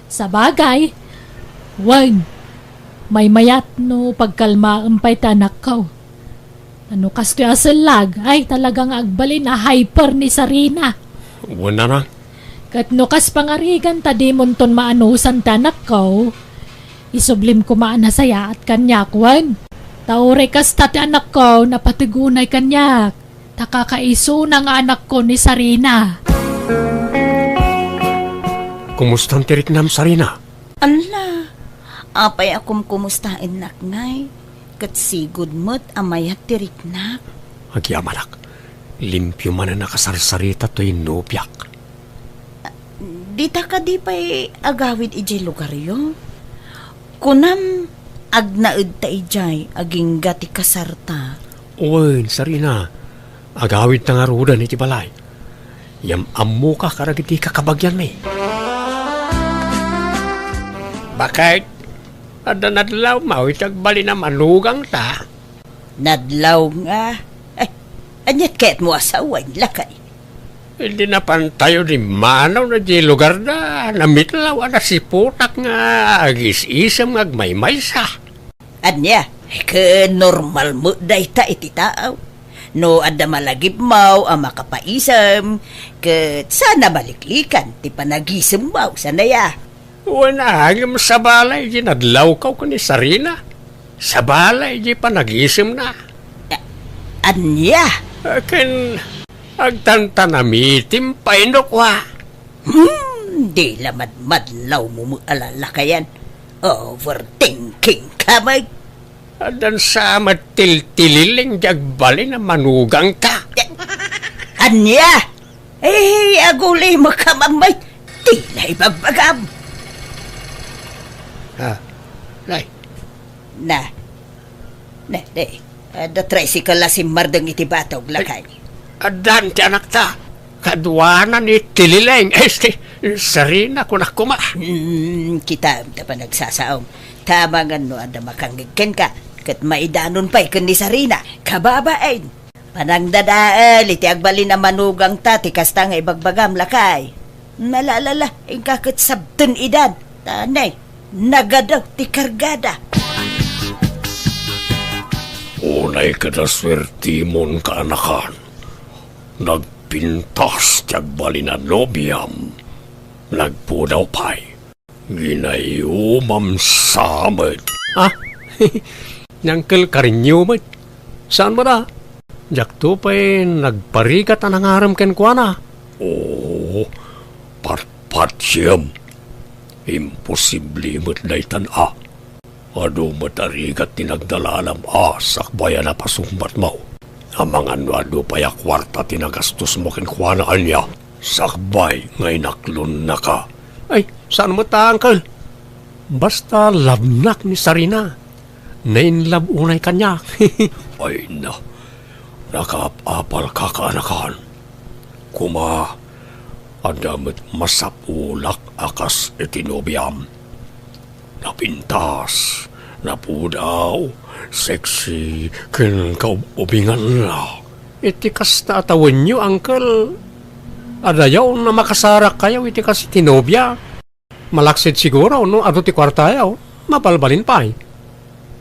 sabagay. Wen, maymayat no pagkalmaem pay ti anakko. No kastoy a sellag, ay talaga nga agbalin a hyper ni Sarina. Wen, Nanang. Ket no kas pangarigan ta dimonton maanusan ti anakko, isublim koma a nasayaat kaniak, wen. Ta uray kasta ti anakko, napateg unay kaniak. Ta kakaisuna nga anakko ni Sarina. Kumustan ti riknam, Sarina? Alla, apay a kumkumustaennak ngay, ket sigud met a mayat ti riknak. Agyamanak, limpio manen a kasarsarita toy nobiak. Dita kadi pay agawid idiay lugaryo? Kunam, agnaedta idiay agingga ti kasarta. Wen, Sarina, agawidta ngaruden iti balay. Yam-ammoka kadagiti kakabagianmi. Baket, adda nadlawmo iti agbalin a manugangta? Nadlaw nga. Ay, aniat kayatmo a sawen, lakay? Idi napantayo dimmanaw na di lugarda, namitlaw a nasiputak nga agis-isem nga agmaymaysa. Ania, ket normal met dayta iti tao. No adda malagipmaw a makapaisem, ket saan a maliklikan ti panagisemmaw, saan aya? Wen, ngem sabali idi nadlawko ken ni Sarina. Sabali idi panagisemna. A-, ania? Ken agtantanamitim pay no kua. Hmm, di la madmadlawmo met a lalakayan. Overthinking ka met. Addan sa met tiltililing di agbalin a manugangta. Ania? Eh, aguli mo ka, Mamay. Di na ibagbagam. Ah, nay. Na. Na, na. Adda tricycle la simmardeng iti batog, lakay. Addan ti anakta. Kaduana ni Tilileng. Este, Sarina, kunak koma. Hmm, kitam ta panagsasaom. Tama nga no adda makangngeg kenka, ket maidanon pay ken ni Sarina. Kababain. Panangdadael iti agbalin a manugangta ti kasta nga ibagbagam, lakay. Nalalala, inka ket sabten idan. Tanay, nagadaw ti kargada. Unay ket a suertimon, kaanakan. Nagpintas ti agbalin a nobiam. Nagpudaw pay. Ginayumam sa met. Ah, ni Uncle Karinyo met. Saan met a? Diakto pay nagparigat a nangarem kenkuana. Oo, patpatsiem. Imposible met daytan a. Adu met a rigat ti nagdalalam a sakbay a napasungbatmo. Amangan no adu pay a kuarta ti nagastosmo kenkuana, ania? Sakbay nga inaklonnaka. Ay, saan met a, Uncle. Basta labnak ni Sarina. Nainlab unay kaniak. Ay na, nakaap-apalka, kaanakan. Kuma, adda met masapulak a kas iti nobiam. Napintas, napudaw, sexy, ken kaub-ubingan la. Iti kasta a tawenyo, Uncle, adayaw a makasarakkayo iti kas iti nobia. Malaksid siguro no adu ti kuartayo, mabalbalin pay.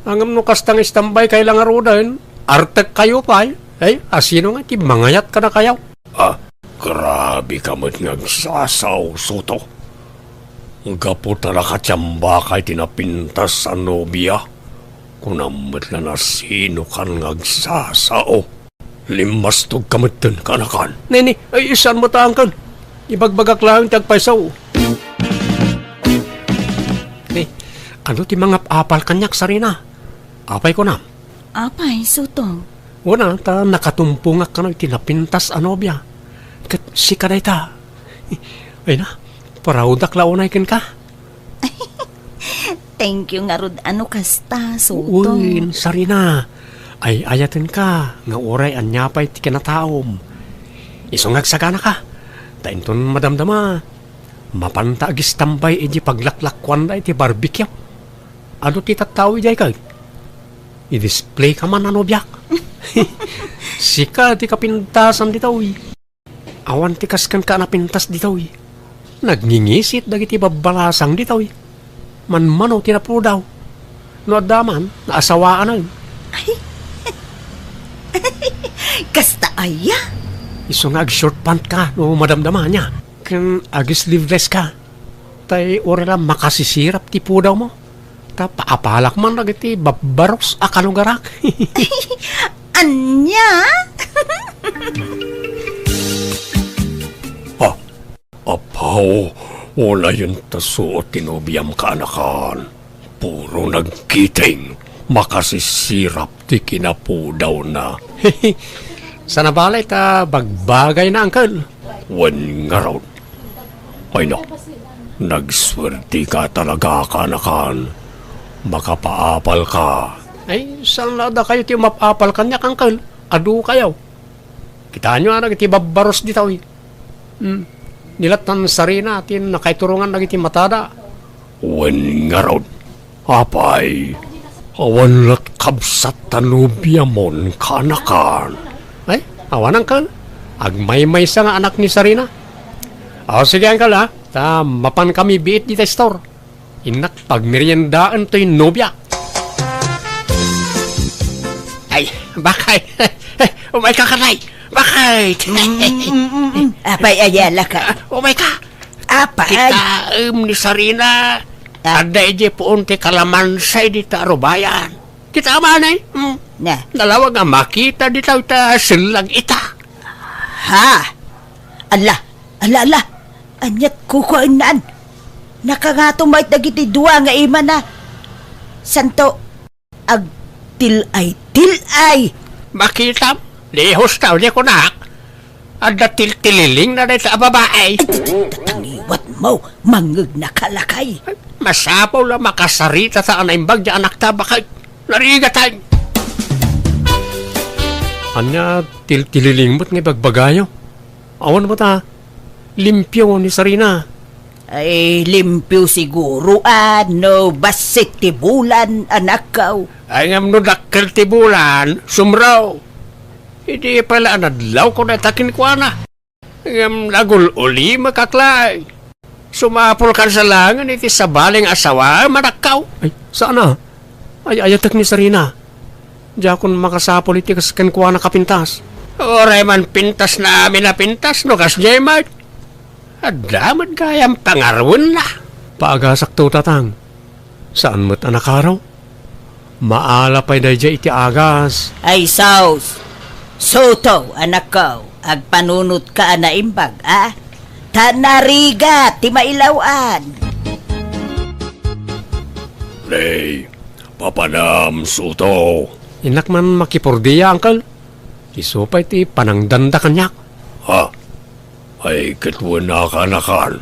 Ngem no kasta nga istambaykay la ngaruden, artekkayo pay. Ay, asino nga ti mangayat kadakayo? Ah, grabe ka met nga agsasao, Soto. Gapu ta nakatiambakay ti napintas a nobia, kunam met la no asino kan nga agsasao. Limmastog ka metten, kaanakan. Nini, ay, saan met a, Uncle. Ibagbagak laeng ti agpayso. Ni, adu ti mangap-apal kaniak, Sarina? Apay kunam? Apay, Soto? Wen a, ta nakatumpongak kano iti napintas a nobia. Ket sika dayta. Ay na, proud-ak la unay kenka. Thank you ngarud a no kasta, Soto. Wen, Sarina. Ay-ayatenka nga uray ania pay ti kinataom. Isu nga agsaganaka. Ta inton madamdama, mapanta agistambay idi paglaklakkuanda iti barbecue. Adu ti tattao idiay kay? I-display ka man a nobiak. Sika ti kapintasan ditoy. Awan ti kas kenka a napintas ditoy. Nagngingisit dagiti babbalasang ditoy. Manmano ti napudaw. No adda man, naasawaanen. Ay. Kasta aya? Isu nga ag-short pant ka no madamdama ania. Ken ag-sleeveless ka. Tay uray la makasisirap ti pudawmo. Ta paapalak man dagiti babbaros a kalugarak. Ania? Ah, apaw, unayen ta suot ti nobiam, kaanakan. Puro nagkiting, makasisirap ti kinapudawna. Saan a balay ta bagbagayna, uncle. Wen ngarud. Ay na, nagsuertika talaga, kaanakan. Makapaapal ka. Ay, saan la dakayo ti umap-apal kaniak, uncle? Adu kayo. Kitaenyo a dagiti babbaros ditoy. Hmm. Ni lattan Sarina ti nakaiturongan dagiti matada. Wen ngarud, apay, awan lat kabsat ta nobiamon, kaanakan. Ay, awan, uncle. Agmaymaysa nga anak ni Sarina. O, sige, uncle, ha? Ta mapankami biit dita store. Innak pagmeriendaen toy nobia. Ay, bakay. Umay ka, kanay. Bakay. Mm, mm, mm, mm. Apay, ayala ka. Umay ka. Apay. Kitaem ni Sarina. Ah. Adda idiay puon ti kalamansa dita rubayan. Kita man, eh. Hmm. Na. Nalawag a makita dita ita sellag ita. Ha? Ala, ala, ala. Aniat kukuennan. Nakangato met dagiti dua nga imana. Santo, agtil-ay, til-ay. Makitam, lihos ta, uli kunak. Adda tiltililingna dayta a babae. Ay, tangiwat mo, mangngegna ka, lakay. Masapul a makasarita ta a naimbag ti anakta, baket. Narigatan. Ania, tiltililing met nga ibagbagayo? Awan met a limpio ni Sarina. Ay, limpio siguro, a, no bassit ti bulan, anakko. Ay, ngem no dakkel ti bulan, sumro. Idi pala a nadlawko dayta kenkuana. Ngem nagul-ulimek laeng. Sumapulkan sa laengen iti sabali nga asawaem, anakko. Ay, saan a? Ay-ayatek ni Sarina. Diakon makasapul iti kas kenkuana kapintas. Uray man pintasna amin a pintas no kasdiay met. Adda met gayam pangaruenna. Paagasakto, tatang. Saan met a nakaro? Maala pay daydiay iti agas. Ay, sus! Soto, anakko, agpanunotka a naimbag, a? Ta narigat ti mailaw-an. Nay, papanam, Soto. Innak man makipordia, uncle. Isu pay ti panangdanda kaniak. Ha? Ay, ket wen a, kaanakan.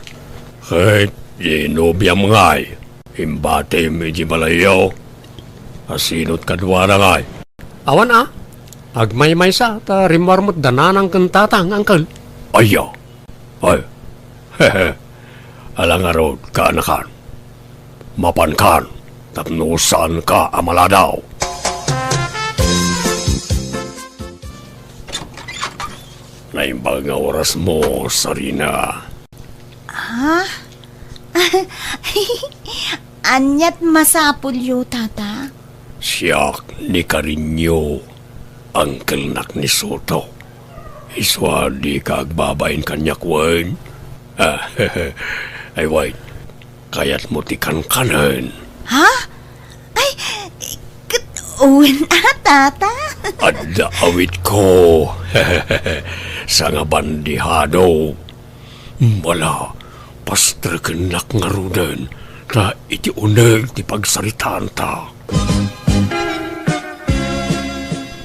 Ket, di nobiam ngay, imbatim iti balayyo. Asinot kaduana ngay? Awan a. Agmaymaysa, ta rimmuar met da nanang ken tatang, uncle. Aya. Ay. Ala ngarud, kaanakan. Mapankan, tapno saanka a maladaw. Naimbag nga orasmo, Sarina. Ha? Aniat masapulyo, tata? Siak ni Karinyo, angkelnak ni Soto. Isu a dika agbabain kaniak wen? Ay, wen. Kayatmo ti kankanen? Ha? Ay, ket wen a, tata? Adda awitko. Sangabandihado. Mala, pastrekennak ngaruden, ta iti uneg ti pagsaritaanta.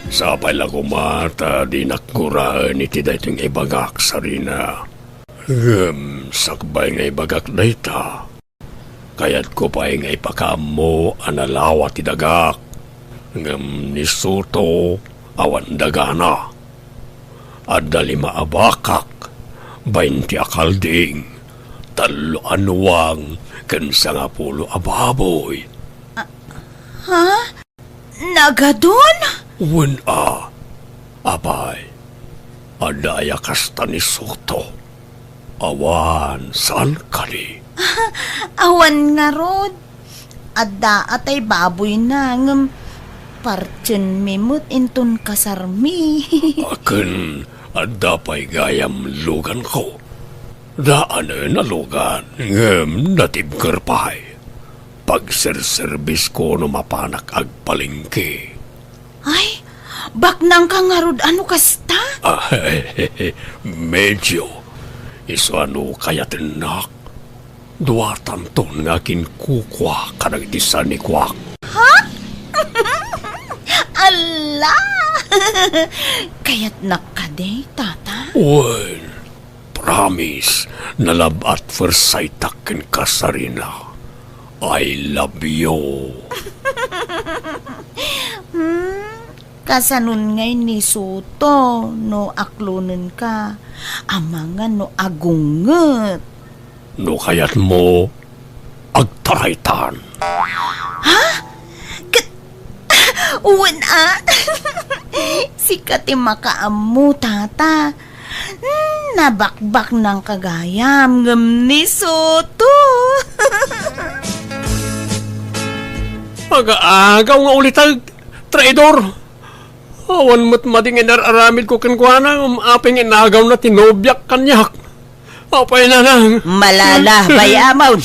Sapay la koma ta dinak guraen iti daytoy nga ibagak, Sarina. Ngem sakbay nga ibagak dayta, kayatko pay nga ipakaammo a nalawa ti dagak. Ngem ni Soto, awan dagana. Adda lima a bakak, baynte a kalding, tallo a nuang, ken sangapulo a baboy. Ha? Nagadun? Wen a, apay, adda aya kasta ni Soto? Awan, saan kadi? Awan ngarud. Adda a tay baboyna, ngem Partienmi met inton kasarmi. Ken adda pay gayam luganko. Daanen a lugan, ngem natibker pay. Pagserserbisko no mapanak agpalengke. Ay, baknangka ngarud a no kasta? Ah, medyo. Isu a no kayatennak, duatanton nga kinkukua kadagiti sanikuak. Ha? Ala! Kayatnak kadi, tata? Wen, promise, na love at first sight-ak kenka, Sarina. I love you. Hmm? Kasanon ngay ni Soto no aklonenka? Amangan no agunget. No kayatmo, agtaraytan. Ha? Ket, wen a? Sika ti makaammo, tata. Hmm, nabakbaknangka gayam, ngem ni Soto. Aga-agaw nga uliteg, traidor! Awan met madi nga inar-aramidko kenkuana, ngem apay nga inagawna ti nobiak kaniak? Apay, nanang? Malala, bay-amon.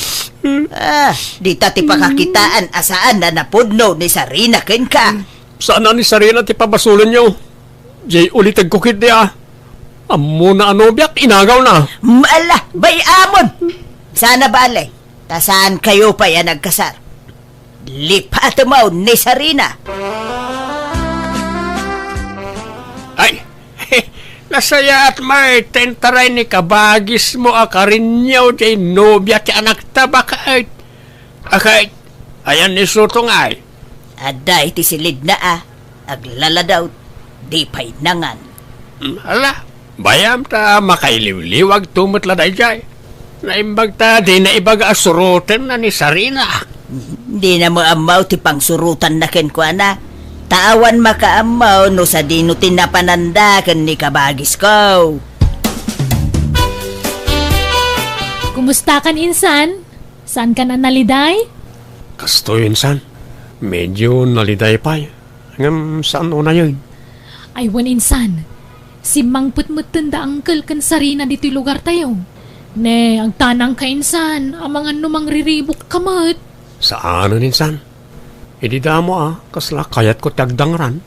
Ah, dita ti pakakitaan a saan a napudno ni Sarina kenka. Saan a ni Sarina ti pabasolenyo. Jay ulitegko ketdi a. Ammona a nobiak, inagawna. Mala, bay-amon. Sana bale, ta saankayo pay a nagkasar. Lipatemon ni Sarina. Ay, nasayaat met ta intaray ni kabagismo a Karinyo ti nobia ti anakta, baket. Aket, ayan ni Soto ngay? Adda iti silidna a, aglaladaw, di pay nangan. Hmm, ala, bayam ta makailiwliwagto met la daydiay. Naimbag ta dina ibaga a surotenna ni Sarina. Dina met ammo ti pangsurotanna kenkuana. Ta awan makaammo no sadino ti napananda ken ni kabagisko. Kumustakan, insan? Saankan a naliday? Kastoy, insan. Medyo naliday pay. Ngem saan unayen. Ay wen, insan. Simmangpet metten da Angkel ken Sarina ditoy lugartayo. Ne, agtanangka, insan, amangan no mangriribukka met. Saanen, insan. Idi damo a, kasla kayatko ti agdangran.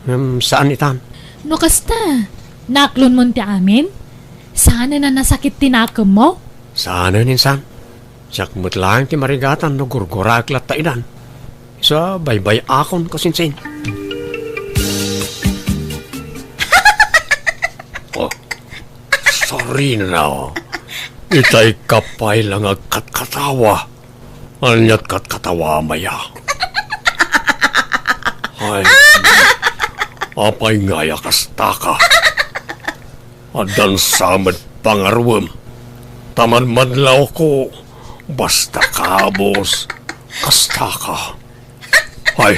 Ngem saan itan. No kasta, naaklonmon ti amin? Saanen a nasakit ti nakemmo? Saanen, insan. Siak met laeng ti marigatan no gurguraek latta idan. Isu a baybay-akon kasinsin. Oh, Sarina. Itay ka pay la nga agkatkatawa. Aniat katkatawa, maya? Ay, apay ngay a kastaka? Addan sa met pangaruem. Ta madmadlawko, basta kabus, kastaka. Ay,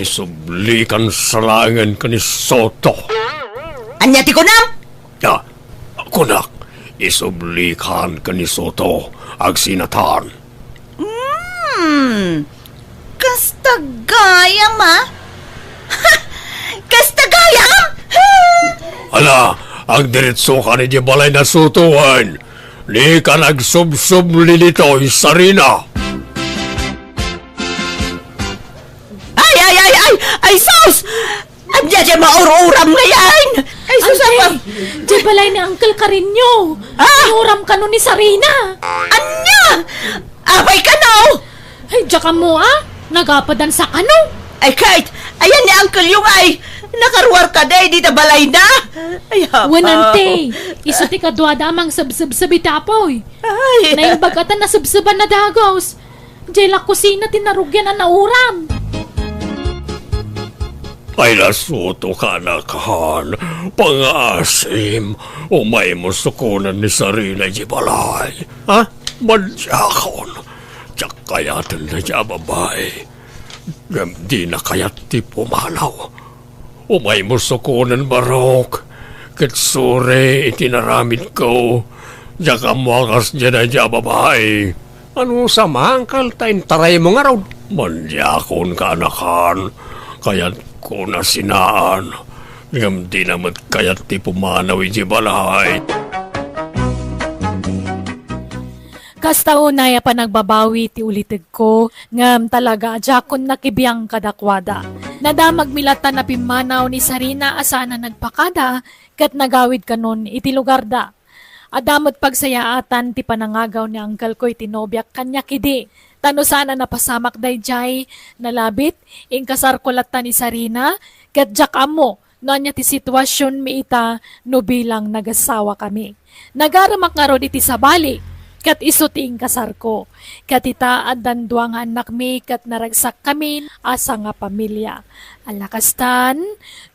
isublikan sa laengen ken ni Soto. Ania ti kunam? Ah, kunak, isublikan ken ni Soto, agsinatan. Hmm, kasta gayam, a? Kasta gayam? Ala, agdiritsokan idiay balay na Soto wen. Dikan agsubsubli ditoy, Sarina. Ay, ay, ay, ay! Ay, sus! Ania diay maur-uram ngay? Ay, sus, Ante, apa? Diay balay ni Uncle Carino. Ah! Inuram kano ni Sarina. Ania? Apay kano? Ay, diak ammo, a. Nagapadan sa kano. Ay, Kate, ayan ni Uncle yung ay. Nakaruar kadi dita balayna. Ay, apa? Wen, Ante, isu ti kaduada a mangsubsubsub iti apoy. Ay. Naimbag a ta nasubsuban a dagus. Diay la kusina ti narugian a nauram. Ay, nasuto ka, anakan. Pangaasim, umaymo sukonen ni Sarina idiay balay. Ha? Madiakon. Diak kayaten daydiay a babai. Ngem dina kayat ti pumanaw. Umaymo sukonen, Barok, ket suri iti naramidko. Diak ammo a kasdiay daydiay a babai. Ano sa mangkal ta intaraymo ngarud? Madiakon, kaanakan. Kayatko nasinaan, ngem dina met kayat ti pumanaw idiay balay. Kasta unay a panagbabawi ti ulitegko, ngem talaga a diakon nakibiang kadakuada. Nadamagmi latta a pimmanaw ni Sarina a saan a nagpakada, ket nagawid kanon iti lugarda. Adda met pagsayaatan ti panangagaw ni angkelko iti nobiak kaniak idi. Ta no saan a napasamak daydiay, nalabit, inkasarko latta ni Sarina, ket diak ammo no ania ti situasionmi ita no bilang nagasawakami. Nagaremak ngarud iti sabali, ket isu ti inkasarko. Ket ita, addan dua nga annakmi, ket naragsakkamin a sangapamilia. Ala kastan,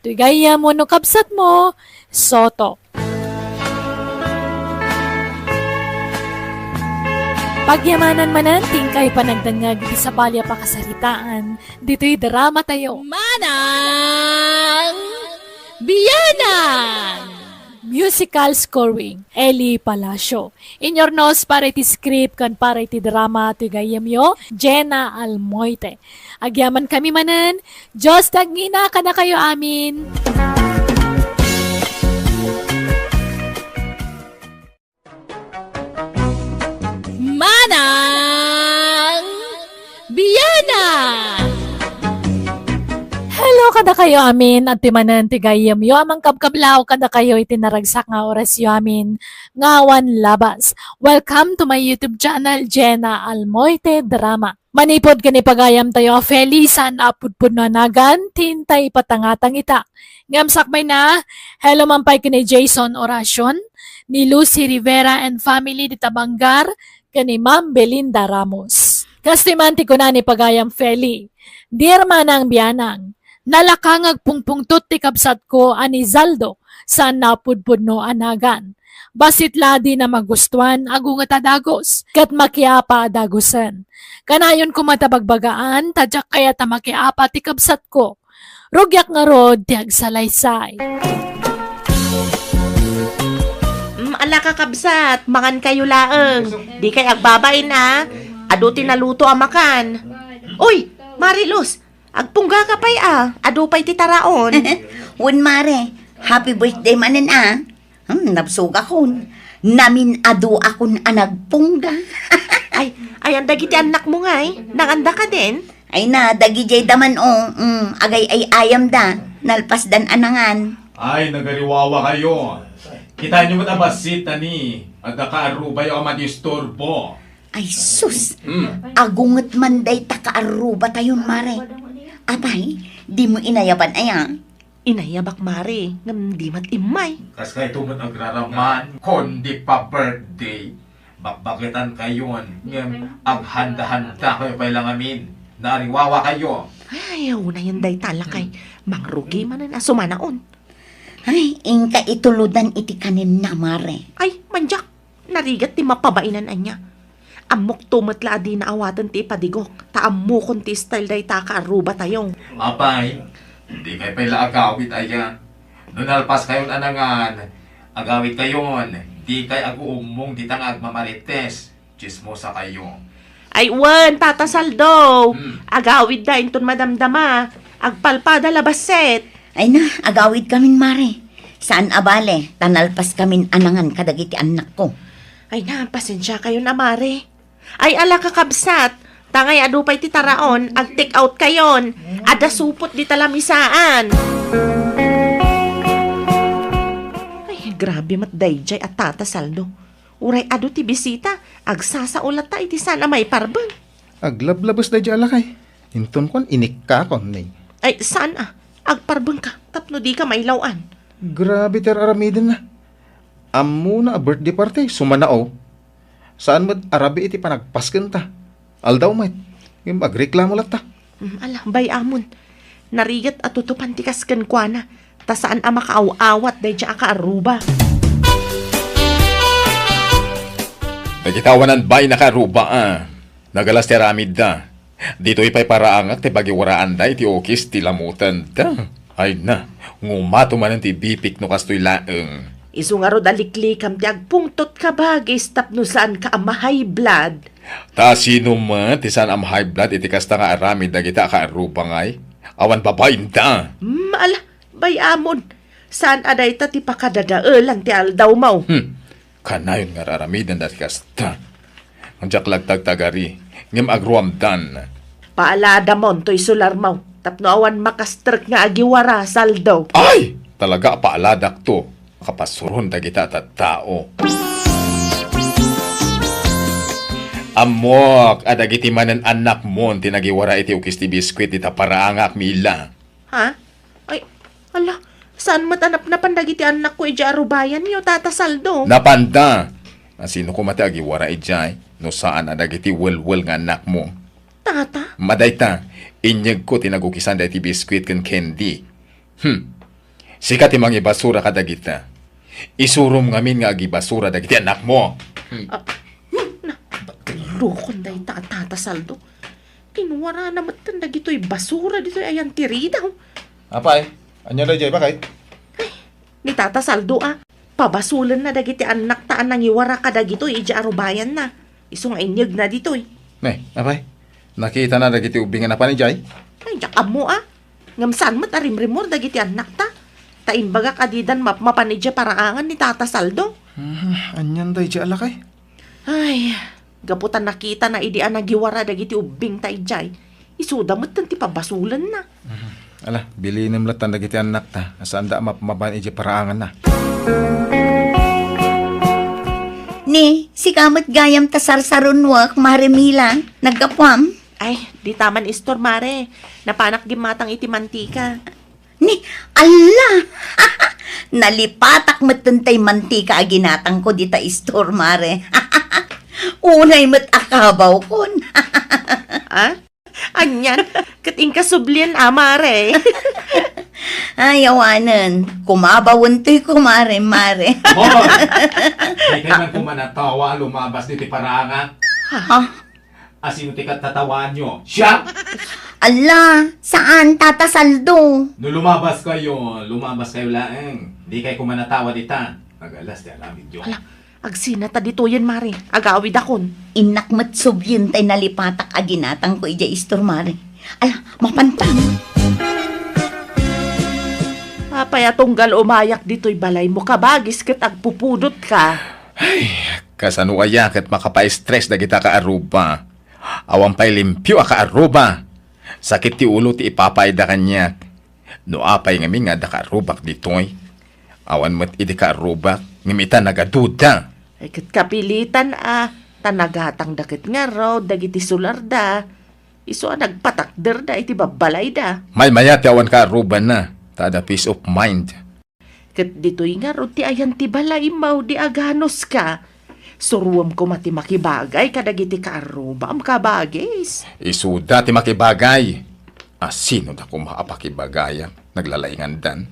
toy gayyem wenno kabsatmo, Soto. Pagyamanan manen ti inkay panagdengngeg iti sabali a pakasaritaan ditoy dramatayo. Manang Bianang! Musical scoring, Eli Palacio. Inyurnos para iti script ken para iti drama ti gayyemyo, Jenna Almoite. Agyamankami manen, Dios ti agngina kadakayo amin. Manang Bianang! Hello kadakayo amin, adtoy manen ti gayyemyo a mangkabkablaw kadakayo iti naragsak nga orasyo amin nga awan labas. Welcome to my YouTube channel, Jenna Almoite Drama. Manipud ken ipagayamtayo a Feli, saan a pudpudno a nagan ti intay ipatangatang ita. Ngem sakbayna, hello man pay ken ni Jason Oracion, ni Lucy Rivera and family dita Bangar, ken ni Ma'am Belinda Ramos. Kastoy man ti kuna ni pagayam Feli, Dear Manang Bianang, nalaka nga agpungpungtot ti kabsatko a ni Zaldo, saan a pudpudno a nagan. Bassit la a dina magustuan, agunget a dagus, ket makiapa a dagusen. Kanayon koma ta bagbagaan, ta diak kayat a makiapa ti kabsatko. Rugiak ngarud ti agsalaysay. Mm, ala, kakabsat, mangankayo laeng. Dikay agbabain a. Adu ti naluto a makan. Uy, Mare Luz, agpunggaka pay a. Adu pay ti taraon. Wen, Mare, happy birthday manen a. Hmm, nabsogakon. Namin-aduakon a nagpungga. Ay, ayan dagiti annakmo ngay? Nangandaka den? Ay na, dagidiay da man, o. Hmm, agay-ay-ayamda. Nalpasdan a nangan. Ay, nagariwawakayo. Kitaenyo met a bassit, ani, adda kaarrubayo a madisturbo. Ay, sus! Hmm. Agunget man dayta kaarrubatayon, Mare. Apay, dimo inayaban aya? Inayabak, Mare, ngem di met immay. Kas kayto met agraraman, kundi pa-birthday, bakbaketankayon, ngem aghanda-handakayo pay la ngamin. Naariwawakayo. Ay, unayen dayta, lakay. Mangrugi manen a sumanaon. Ay, inka itulodan iti kaninna, Mare. Ay, mandiak. Narigat ti mapabainan ania. Ammokto met la a dina awaten ti ipadigok, ta ammokon ti style dayta a kaarrubatayo. Apay, dikay pay la agawid aya. No nalpaskayon a nangan, agawidkayon, dikay aguummong dita nga agmamarites, tsismosakayo. Ay wen, Tata Saldo, hmm, agawidda inton madamdama, agpalpada la bassit. Ay na, agawidkamin, Mare. Saan a bale, ta nalpaskamin a nangan kadagiti annakko. Ay na, pasensiakayon a, Mare. Ay, ala, kakabsat, ta ngay adu pay ti taraon, ag-take out kayon. Adda supot dita lamisaan. Ay, grabe met daydiay a Tata Saldo. Uray adu ti bisita, agsasao latta iti saan a maiparbeng. Aglablabes daydiay a lakay. Inton kuan, inikkakon, ni. Ay, saan a? Agparbengka, tapno dika mailaw-an. Grabe ti ar-aramidenna. Ammona a birthday party, sumanao. Saan met a rabii ti panagpaskenta. Aldaw met. Ngem agreklamo latta. Mm, ala, bay-amon. Narigat a tutupan ti kas kenkuana, ta saan a makaaw-awat daydiay a kaarruba. Dagiti awanan bay a kaarruba a, nagalas ti aramidda. Ditoy pay paraangak ti pagiguraanda iti ukis ti lamutenda. Ay na, ngumato manen ti bipik no kastoy laeng. Isu ngarud a liklikam ti agpungtot, kabagis, tapno saanka a ma-high blood. Ta sino met ti saan a ma-high blood iti kasta nga aramid dagita a kaarruba ngay? Awan babainda. Hmm, ala, bay-amon. Saan a dayta ti pakadadaelan ti aldawmo? Hmm. Kanayon nga ar-aramiden dati kasta. Diak lagtagtagari, ngem agruamdan. Paaladamon toy solarmo, tapno awan makastrek nga agiwara, Saldo. Ay! Talaga a paaladakto. Kapasuron dagita a tattao. Ammok a dagiti manen-annakmon ti nagiwara iti ukis ti biskuit dita paraangak, Mila. Ha? Ay, ala, saan met a napnapan dagiti annakko idiay arubayanyo, Tata Saldo? Napanda! Asino koma ti agiwara idiay no saan a dagiti welwel nga annakmo? Tata? Madayta, inyegko ti nagukisan daydi biskuit ken candy. Hmm. Sika ti mangibasura kadagita. Isurom ngamin nga agibasura dagiti annakmo. Hmm. Ah, na, rukon dayta a Tata Saldo. Kinwarana metten dagitoy basura ditoy ayantirida. Apay, ania daydiay, bakay? Ay, ni Tata Saldo a. Pabasolenna dagiti annakta a nangiwara kadagitoy idiay arubayanna. Isu nga inyegna ditoy. Ne, apay? Nakitana dagiti ubbing a napan idiay? Ay, diak ammo a. Ngem saan met a rimrimmuar dagiti annakta. Ta imbagak a didan mapmapan idiay paraangan ni Tata Saldo. Hmm, anian daydiay a lakay? Ay, gapu ta nakitana idi a nagiwara dagiti ubbingta idiay, isuda metten ti pabasolenna. Mhm. Ala, bilinem latta dagiti annakta a saanda a mapmapan idiay paraanganna. Ni, sika met gayam ta sarsarunwak, Mare Mila. Naggapuam? Ay, dita man istor, Mare. Napanak gimmatang iti mantika. Ni, alla! Nalipatak metten tay mantika a ginatangko dita istor, Mare. Unay met a kabawkon. Ah? Anian? Ket inka sublien a, Mare? Ay, awanen. Kumabawen toy, kumare, Mare. Hoy! Dikay man koma natawa a lumabas ditoy paraangan. Ha? Asino ti katatawaanyo? Siak? Ala, saan, Tata Saldo? No lumabas kayo, lumabas kayo laeng. Dikay koma natawa dita. Nagalas ti aramidyo. Ala, agsinata ditoyen, Mare. Agawidakon. Innak met sublien tay nalipatak a ginatangko idiay istor, Mare. Ala, mapantan. Apay a tunggal umayak ditoy balaymo, kabagis, ket agpupudotka? Ay, kasano aya ket makapastress dagita kaarruba? Awan pay limpio a kaarruba. Sakit ti ulo ti ipapaayda kaniak. No apay ngamin nga adda kaarrubak ditoy? Awan met idi kaarrubak, ngem ita nagaduda. Ay, ket kapilitan a, ta nagatangda ket ngarud dagiti solarda. Isu a nagpatakderda iti babbalayda. Maymaya ti awan kaarrubanna, ta adda peace of mind. Ket ditoy ngarud ti ayan ti balaymo idi aganuska. Suroem koma ti makibagay kadagiti kaarrubam, kabagis. Isuda ti makibagay. Asinoda koma a pakibagayan? Naglalaingandan.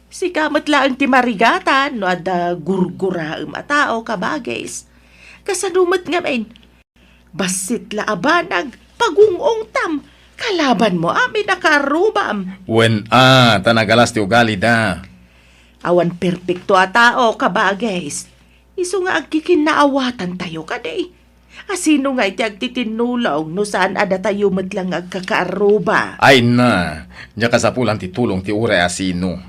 Sika met laeng ti marigatan no adda gurguraem a tao, kabagis. Kasano met ngamin? Bassit la a banag, pagung-ungtam, kalabanmo amin a kaarrubam. Wen a, ta nagalas ti ugalida. Awan perpekto a tao, kabagis. Isu nga agkikinnaawatantayo kadi. Asino ngay ti agtitinnulong no saan a datayo met lang nga agkakaarruba? Ay na, diak kasapulan ti tulong ti uray asino.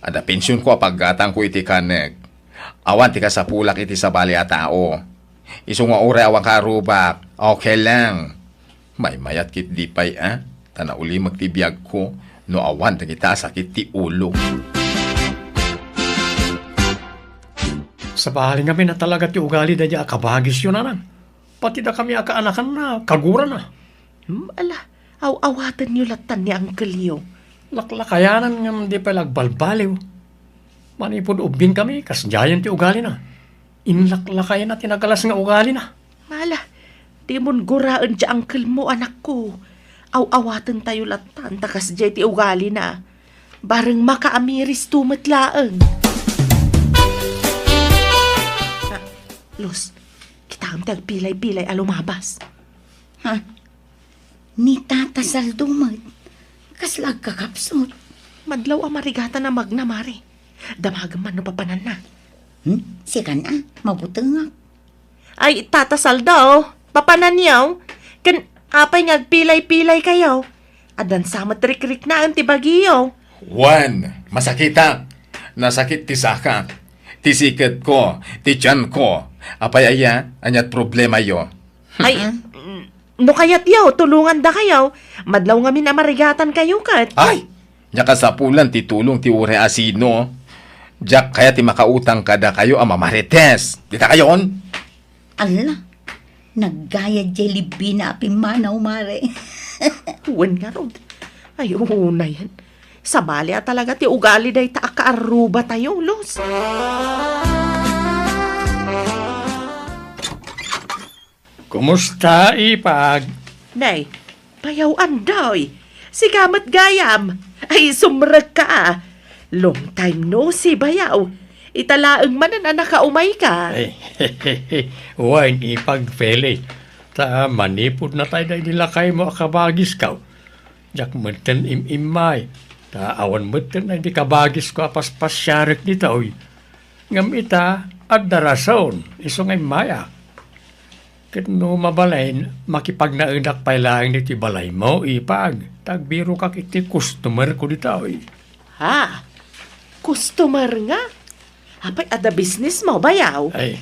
Adda pensionko a paggatangko iti kanek. Awan ti kasapulak iti sabali a tao. Isu nga uray awan kaarrubak, okay lang. Maymayat ketdi pay a, ta naulimek ti biagko no awan dagita a sakit ti ulo. Sabali ngamin a talaga ti ugali daydiay a kabagisyo, nanang. Pati dakami a kaanakanna, kagurana. Hmm, ala, aw-awatenyo lattan ni angkelyo. Laklakayanan ngem di pay la agbalbaliw. Manipud ubbingkami, kasdiayen ti ugalina. Inlaklakayna ti nagalas nga ugalina. Ala, dimon guraen ti angkelmo, anakko. Aw-awatentayo lattan ta kasdiay ti ugalina. Bareng makaamiristo met laeng. Ah, Luz, kitaem ti agpilay-pilay a lumabas. Ha? Ni Tata Saldo met. Kasla agkakapsut. Madlaw a marigatan a magna, Mare. Damagem man no papananna. Hmm? Sikan a, mabutengak. Ay, Tata Saldo, papananyo? Ken apay nga agpilay-pilay kayo? Addan sa met rikriknaen ti bagiyo. Wen, masakitak. Nasakit ti sakak, ti siketko, ti tianko. Apay aya, ania't problemayo? Ay, mm, no kayatyo, tulongandakayo. Madlaw ngamin a marigatankayo ket. Ay! Nia kasapulan ti tulong ti uray asino. Diak kayat ti makautang kadakayo a mamarites. Dita kayon? Alla, naggayad diay libbina a pimmanaw, mare. Wen ngarud. Ay, unayen. Sabali a talaga ti ugali dayta a kaarrubatayo, Los. Kumusta, Ipag? Nay, bayaw Andoy. Sika met gayam. Ay, sumrekka a. Long time no see, bayaw. Ita laeng manen a nakaumayka. Ay, wen, Ipag Feli. Ta manipud natay daydi lakaymo a kabagisko. Diak metten im-immay. Ta awan metten daydi kabagisko a paspasiarek ditoy. Ngem ita, adda rason, isu nga immayak. Ket no mabalin, makipagnaedak pay laeng ditoy balaymo, Ipag, ta agbirokak iti customerko ditoy. Ha? Customer nga? Apay, adda businessmo, bayaw? Ay,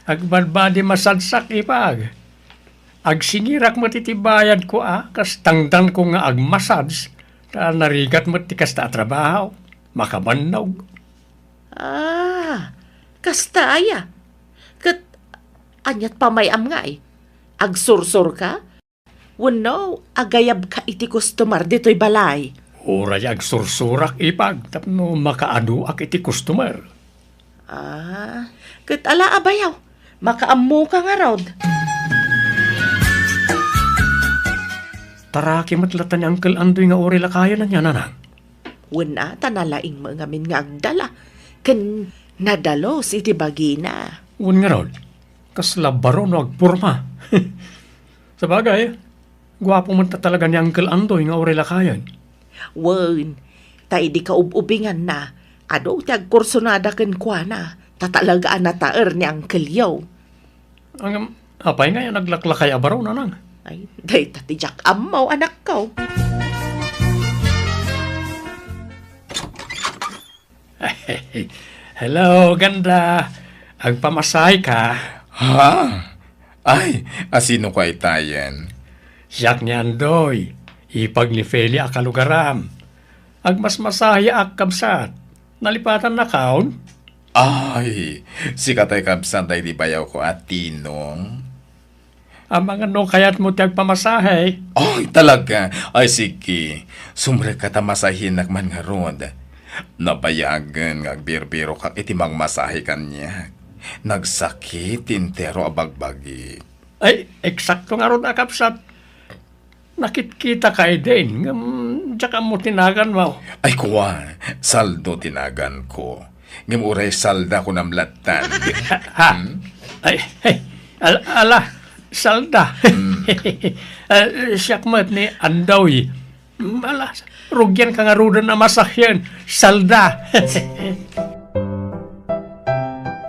agbadbadi massage-ak, Ipag. Agsingirak met iti bayadko a kas tangdanko nga agmassage, ta narigat met ti kasta a trabaho. Makabannog. Ah, kasta aya? Ket ania't pamay-am ngay? Agsursurka? Wenno agayabka iti customer ditoy balay? Uray agsursurak, Ipag, tapno makaaduak iti customer. Ah, ket ala a bayaw, makaammoka ngarud. Taraki met latta ni Uncle Andoy nga uray lakayen ania, nanang? Wen a, ta nalaing met ngamin nga agdala, ken nadalus iti bagina. Wen ngarud, kasla baro no agporma. Sabagay, guapo met ta talaga ni Uncle Andoy nga uray lakayen. Wen, ta idi kaub-ubinganna, adu ti agkursunada kenkuana, ta talaga a nataer ni Uncle-yo. Ngem, apay ngay a naglaklakay a baro, nanang? Ay, dayta ti diak ammo, anakko. Hello, ganda. Agpamasahe ka? Ha? Ay, asino ka itayen? Siak ni Andoy, ipag ni Feli a kalugaram. Agmasmasaheak, kabsat. Nalipatannakon? Ay, sika tay kabsat daydi bayawko a Tinong. Amangan no kayatmo ti agpamasahe. Ay, talaga? Ay, sige. Sumrekka ta masahenak man ngarud. Nabayagen nga agbirbirokak iti mangmasahe kaniak. Nagsakit ti entero a bagbagi. Ay, eksakto ngarud a kabsat. Nakitkitaka idin, ngem diak ammo ti naganmo. Ay, kua, Saldo ti naganko. Ngem uray Salda kunam lattan. Ha? Hmm? Ay, ay, al-, ala, Salda. Hmm. Ah, siak met ni Andoy. Hmm, ala, rugianka ngaruden a masahen, Salda.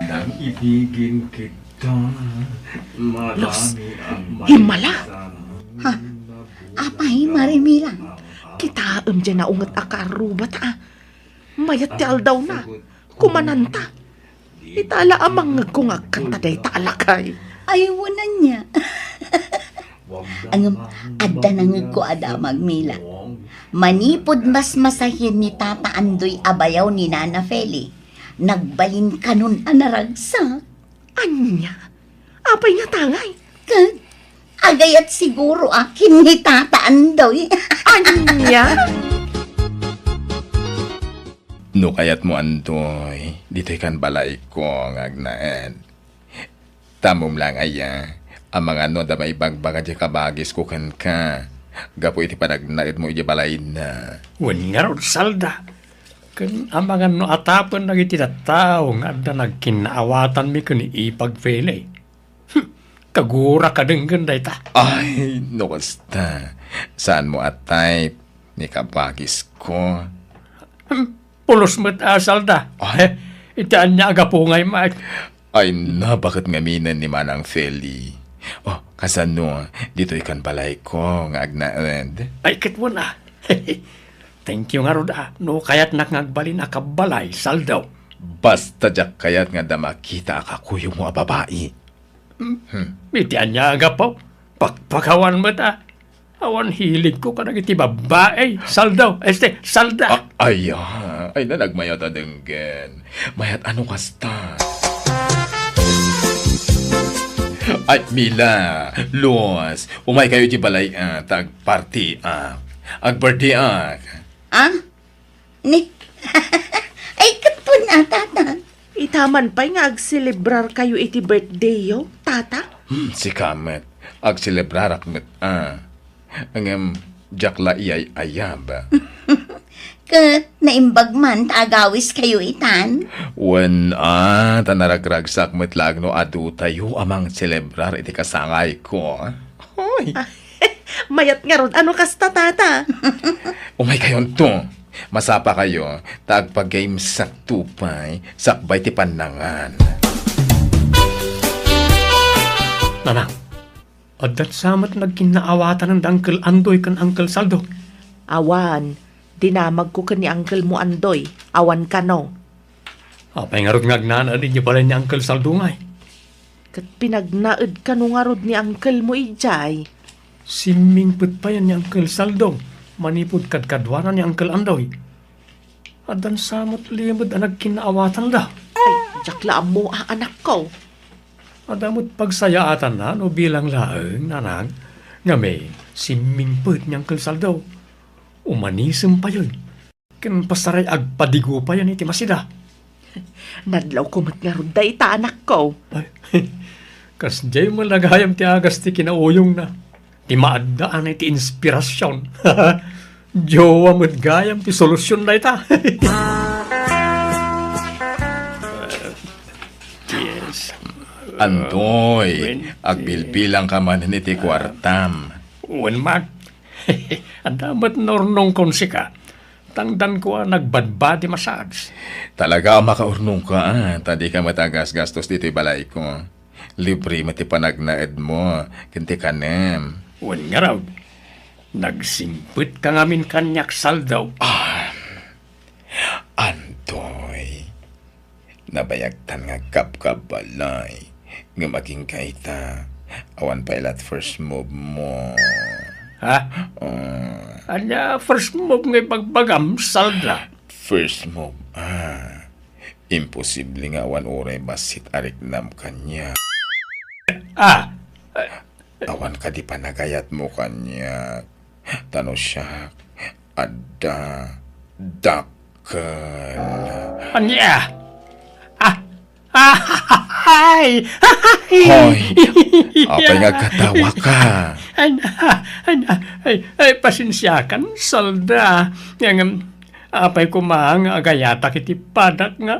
Nang ibigin kita, Los, marami ang himmala. Ha? Apay, Mare Mila? Kitaem diay naunget a kaarrubat, a. Mayat ti aldawna. Kumananta. Ita la a mangngegko nga agkanta dayta a lakay. Ay, wen ania. Ngem, adda nangngegko a damag, Mila. Manipud masmasahen ni Tata Andoy a bayaw ni Nana Feli, nagbalinkanon a naragsak. Ania? Apay ngata ngay? Ket, agayat siguro a ken ni Tata Andoy. Ania? No kayatmo, Andoy, ditoy kan balayko nga agnaed. Ammom laeng aya, amangan no adda maibagbaga diay kabagisko kenka, gapu iti panagnaedmo idiay balayna. Wen ngarud, Salda. Ken amangan no atapen dagiti tattao nga adda nagkinnaawatanmi ken ni Ipag Feli. Hmm, kagura ka denggen dayta. Ay, no kasta, saanmo a type ni kabagisko. Hmm, pulos met a, Salda. Ay. Iti ania a gapu ngay, Mike? Ay, nabaket ngaminen ni Manang Feli. Oh, Asano, ditoy kan balayko nga agnaed? Ay, ket wen a. Thank you ngarud a, no kayatnak nga agbalin a kabbalay, Saldo. Basta diak kayat nga adda makita a kakuyogmo a babai. Hmm. Iti ania a gapu, pakpakawan met a. Awan hiligko kadagiti babbai, Saldo, este, Salda. Ah, ay, ah, ay, na nagmayat a denggen. Mayat a no kasta. Ay, Mila, Luz, umay kayo di balay, ah, ta agparty, ah, ag-birthday, ah. Ah? Ni, ay, ket wen a, Tata. Ita man pay nga agselebrar kayo iti birthday yo, Tata? Hmm, sika met. Agselebrarak met, ah. Ngem, diak la iyay-ayab. Ket naimbag man ta agawis kayo itan? Wen, ah, ta naragragsak met laeng no adu tayo a mangselebrar iti kasangayko. Hoy! Mayat ngarud a no kasta, Tata. Umay kayonto. Masapa kayo, ta agpagaymsakto pay, sakbay ti pannangan. Nanang, addan sa met nagkinnaawatanen da Uncle Andoy ken Uncle Saldo? Awan, dinamagko ken ni Uncle mo Andoy, awan kano. Apay ngarud nga agnaed idiay balay ni Uncle Saldo ngay? Ket pinagnaed kano ngarud ni Uncle mo idiay? Simmingpet payen ni Uncle Saldo manipud kadkaduana ni Uncle Andoy. Addan sa met limed a nagkinnaawatanda. Ay, diak la ammo a, anakko. Adda met pagsayaatanna no bilang laeng, Nanang, ngamin, simmingpet ni Uncle Saldo. Umanisem payen. Ken pasaray agpadigo payen iti masida. Nadlawko met ngarud dayta, anakko. Ay, kasdiay met la gayam ti agas ti kinauyongna. Ti maaddaan iti inspirasyon. Jowa met gayam ti solusyon dayta. Yes. Andoy, agbilbilangka manen iti kuartam. Wen, Mak. Adda met naurnongkon sika. Tangdanko a nagbadbadi massage. Talaga a makaurnongka, ah, ta dika met agasgastos ditoy balayko. Libre met ti panagnaedmo ken ti kanem. Wen ngarud, nagsimpetka ngamin kaniak, Saldo. Ah, Andoy. Nabayagtan nga agkabkabbalay. Ngem agingga ita, awan pay la't first move mo. Ha? Ah. Ania first move nga ibagbagam, Salda? First move, ah. Imposible nga awan uray bassit a riknam kaniak. Ah! Awan kadi panagayatmo kaniak. Ta no siak, adda dakkel. Ania? Ah, ah, ay! Hoy, apay nga agkatawaka? Ay, ay, ay, ay, pasensiakan, Salda. Ngem, apay koma nga agayatak iti padak nga,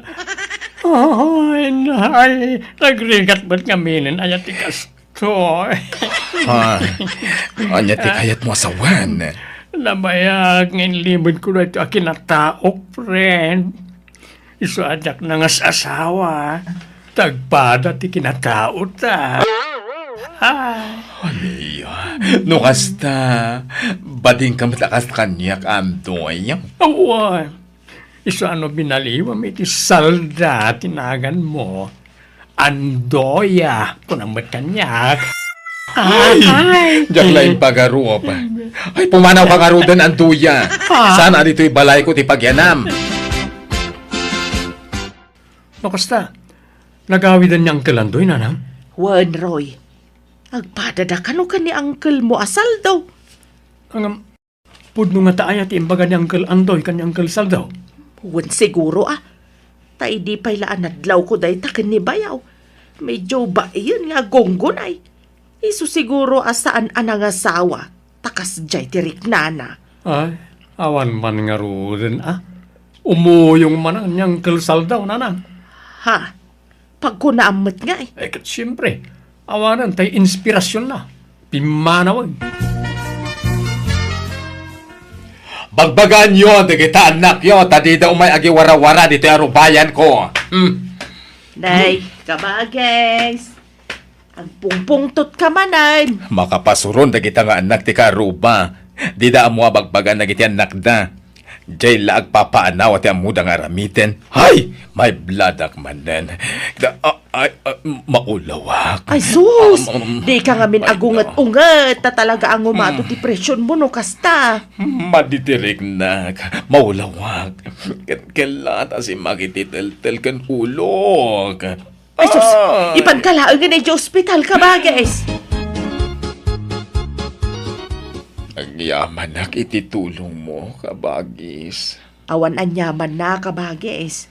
ay, ay, nagrigat met ngaminen aya ti kas-, Toy. Ha? Ania ti kayatmo a sawen? Nabayag nga inlimedko daytoy a kinataok, friend. Isu a diak nangas-asawa, ta agpada ti kinataota. Ah. Ania? No kasta, badingka met a kas kaniak, Andoy. Awan. Isu a no binaliwam iti Salda ti naganmo, Andoya, kunam met kaniak. Ay! Ay! Diak la impagarup. Ay, pumanawka ngaruden, Andoya. Ha? Saan a ditoy balayko ti pagyanam? No kasta, nagawiden ni Uncle Andoy, Nanang? Wen, Roy. Agpadada kano ken ni uncle mo a Saldo? Ngem, pudno ngata aya ti imbaga ni Uncle Andoy ken ni Uncle Saldo? Wen siguro a. Ta idi pay la a nadlawko dayta ken ni bayaw, medyo baien nga agunggunay. Isu siguro a saan a nangasawa, ta kasdiay ti riknana. Ay, awan man ngaruden a. Umuyong manen ni Uncle Saldo, Nanang. Ha? Pagkunaam met ngay. Eh, ket siempre, awanen tay inspirasionna. Pimmanawen. Bagbagaenyo dagita annakyo, ta dida umay agiwarawara ditoy a rubayanko. Hmm. Nay, kabages. Agpungpungtot ka manen. Makapasuron dagita nga annak ti karuba. Dida ammo a bagbagan dagiti annakda. Diay la agpapaanaw ti ammoda nga aramiden. Hay! Maibladak manen. Da, a-, ay, a, maulawak. Ay, sus! Am, am, Di ka ngamin ay, agunget-unget, ta talaga a ngumado ti presyon mo no kasta. Maditiriknak, maulawak. Ket kella ta simmak iti teltel ken ulok. Ay, sus! Ah. Ipanka laengen idiay ospital, kabagis. Agyamanak iti tulongmo, kabagis. Awan aniamanna, kabagis.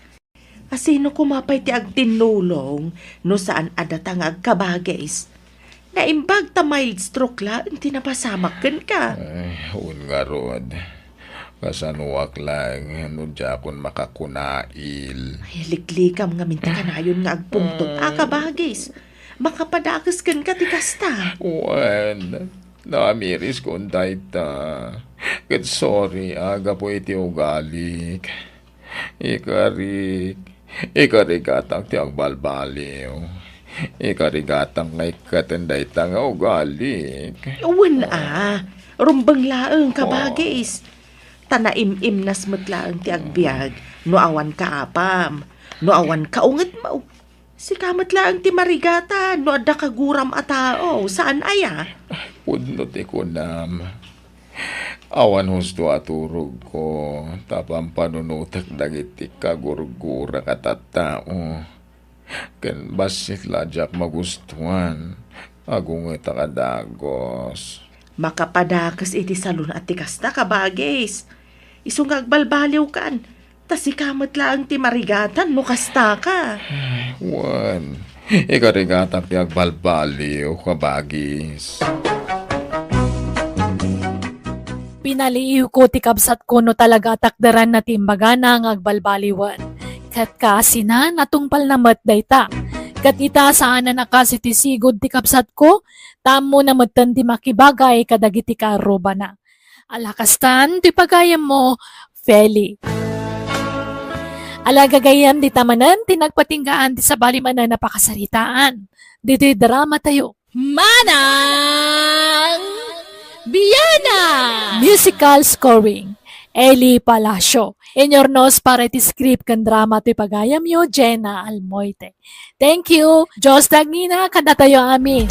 Asino koma pay ti agtinnulong no saan a data nga agkabagis? Naimbag ta mild stroke laeng ti napasamak kenka. Ay, wen ngarud. Kasanoak laeng no diakon makakunail. Ay, liklikam ngamin ti kanayon nga agpungtot a kabagis. Makapadakes kenka ti kasta. Wen, naamiriskon dayta. Ket sorry a gapu iti ugalik. Ikarik, ikarigatak ti agbalbaliw. Ikarigatak nga ikkaten dayta nga ugalik. Wen a, rumbeng laeng, kabagis. Ta naim-imnas met laeng ti agbiag no awan kaapam, no awan kaungetmo. Sika met laeng ti marigatan no adda kaguram a tao, saan aya? Pudno ti kunam. Awan husto a turogko, ta pampanunotek dagiti kagurgurak a tattao. Ken bassit la diak magustuan, agungetak a dagus. Makapadakes iti salun a ti kasta, kabagis. Isu nga agbalbaliwkan, ta sika met laeng ti marigatan no kastaka. Wen, ikarigatak ti agbalbaliw, kabagis. Pinaliiwko ti kabsatko no talaga a takderanna ti imbagana nga agbalbaliwen. Ket kaasinan, natungpalna met dayta. Ket ita, saanen a kas iti sigud ti kabsatko, ta ammona metten ti makibagay kadagiti kaarrubana. Ala kastan ti pagayammo, Feli. Ala gagayyem, dita manen ti nagpatinggaan ti sabali manen a pakasaritaan. Ditoy dramatayo. Manang Biana! Musical scoring, Eli Palacio. Inyurnos para iti script ken drama ti pagayamyo, Jenna Almoite. Thank you. Dios ti agnina kadatayo amin.